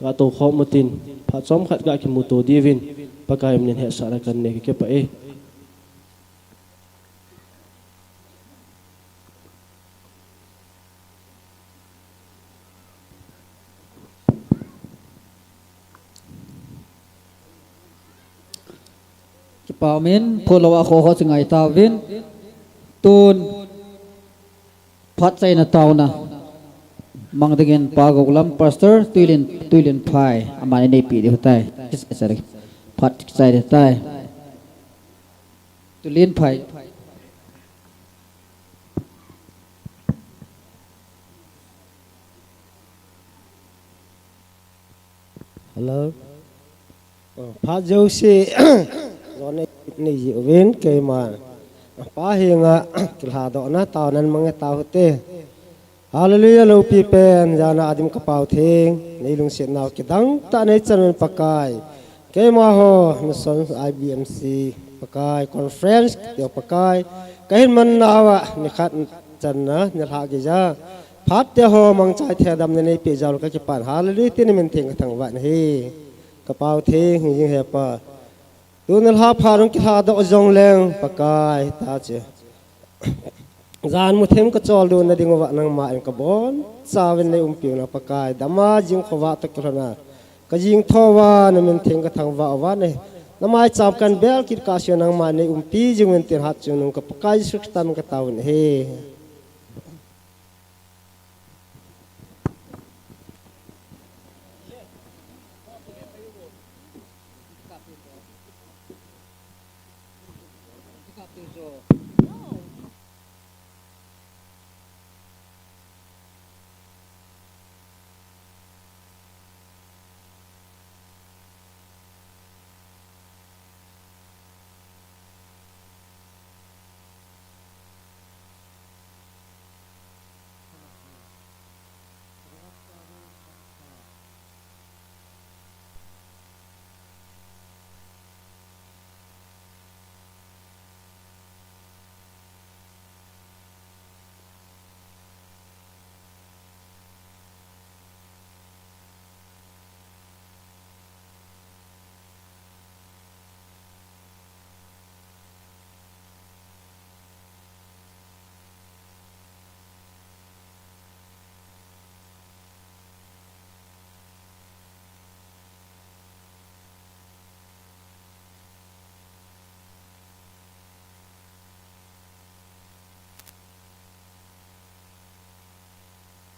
ga tohkhom utin, phat chomkhat ga kimuto diuvin Pakai min in hetsahna kahin nei, kakipah e. Kipa umin, phulo a kho ho chu ngai tauvin. Tun phat chaina taona mang dingin Pa Goklam Pastor Tuilin, Tuilin Phai, aman aneipi diu tai. Phat chai diu tai. Tuilin Phai. Hello. Oh, phat jouse, lone nei ji uvin keima Pa henga kilhadohna taona mang e taute. Hallelujah, loupi pen, jana adim Ka Pau Theng, nei lungset nau kidang tah nei chan uvin Pakai. Keima ho, mission I B M C, Pakai, conference, tio Pakai. Kahin man nauva, nikhat channa, nilhah geija. Phat te ho, mangchai thei dam nei neipe jal kakipah in. Hallelujah, tin na min theng kathangvah in ahi. Ka Pau Theng, hing jing he Pa. Tuni lha phat hung kilhadoh jongleng Pakai ta che. Jan muthim kacholdo na diuva nangma in kabonchauvin nei umpiu na Pakai, dama jing khovah toh kilhona kajing thouva na min theng kathangvah uva ne. Na maicham kahin bel kit kah a nangma nei umpi jing uvin tin hatchungnung ka Pakai Jesu Christa min kataovin ahi.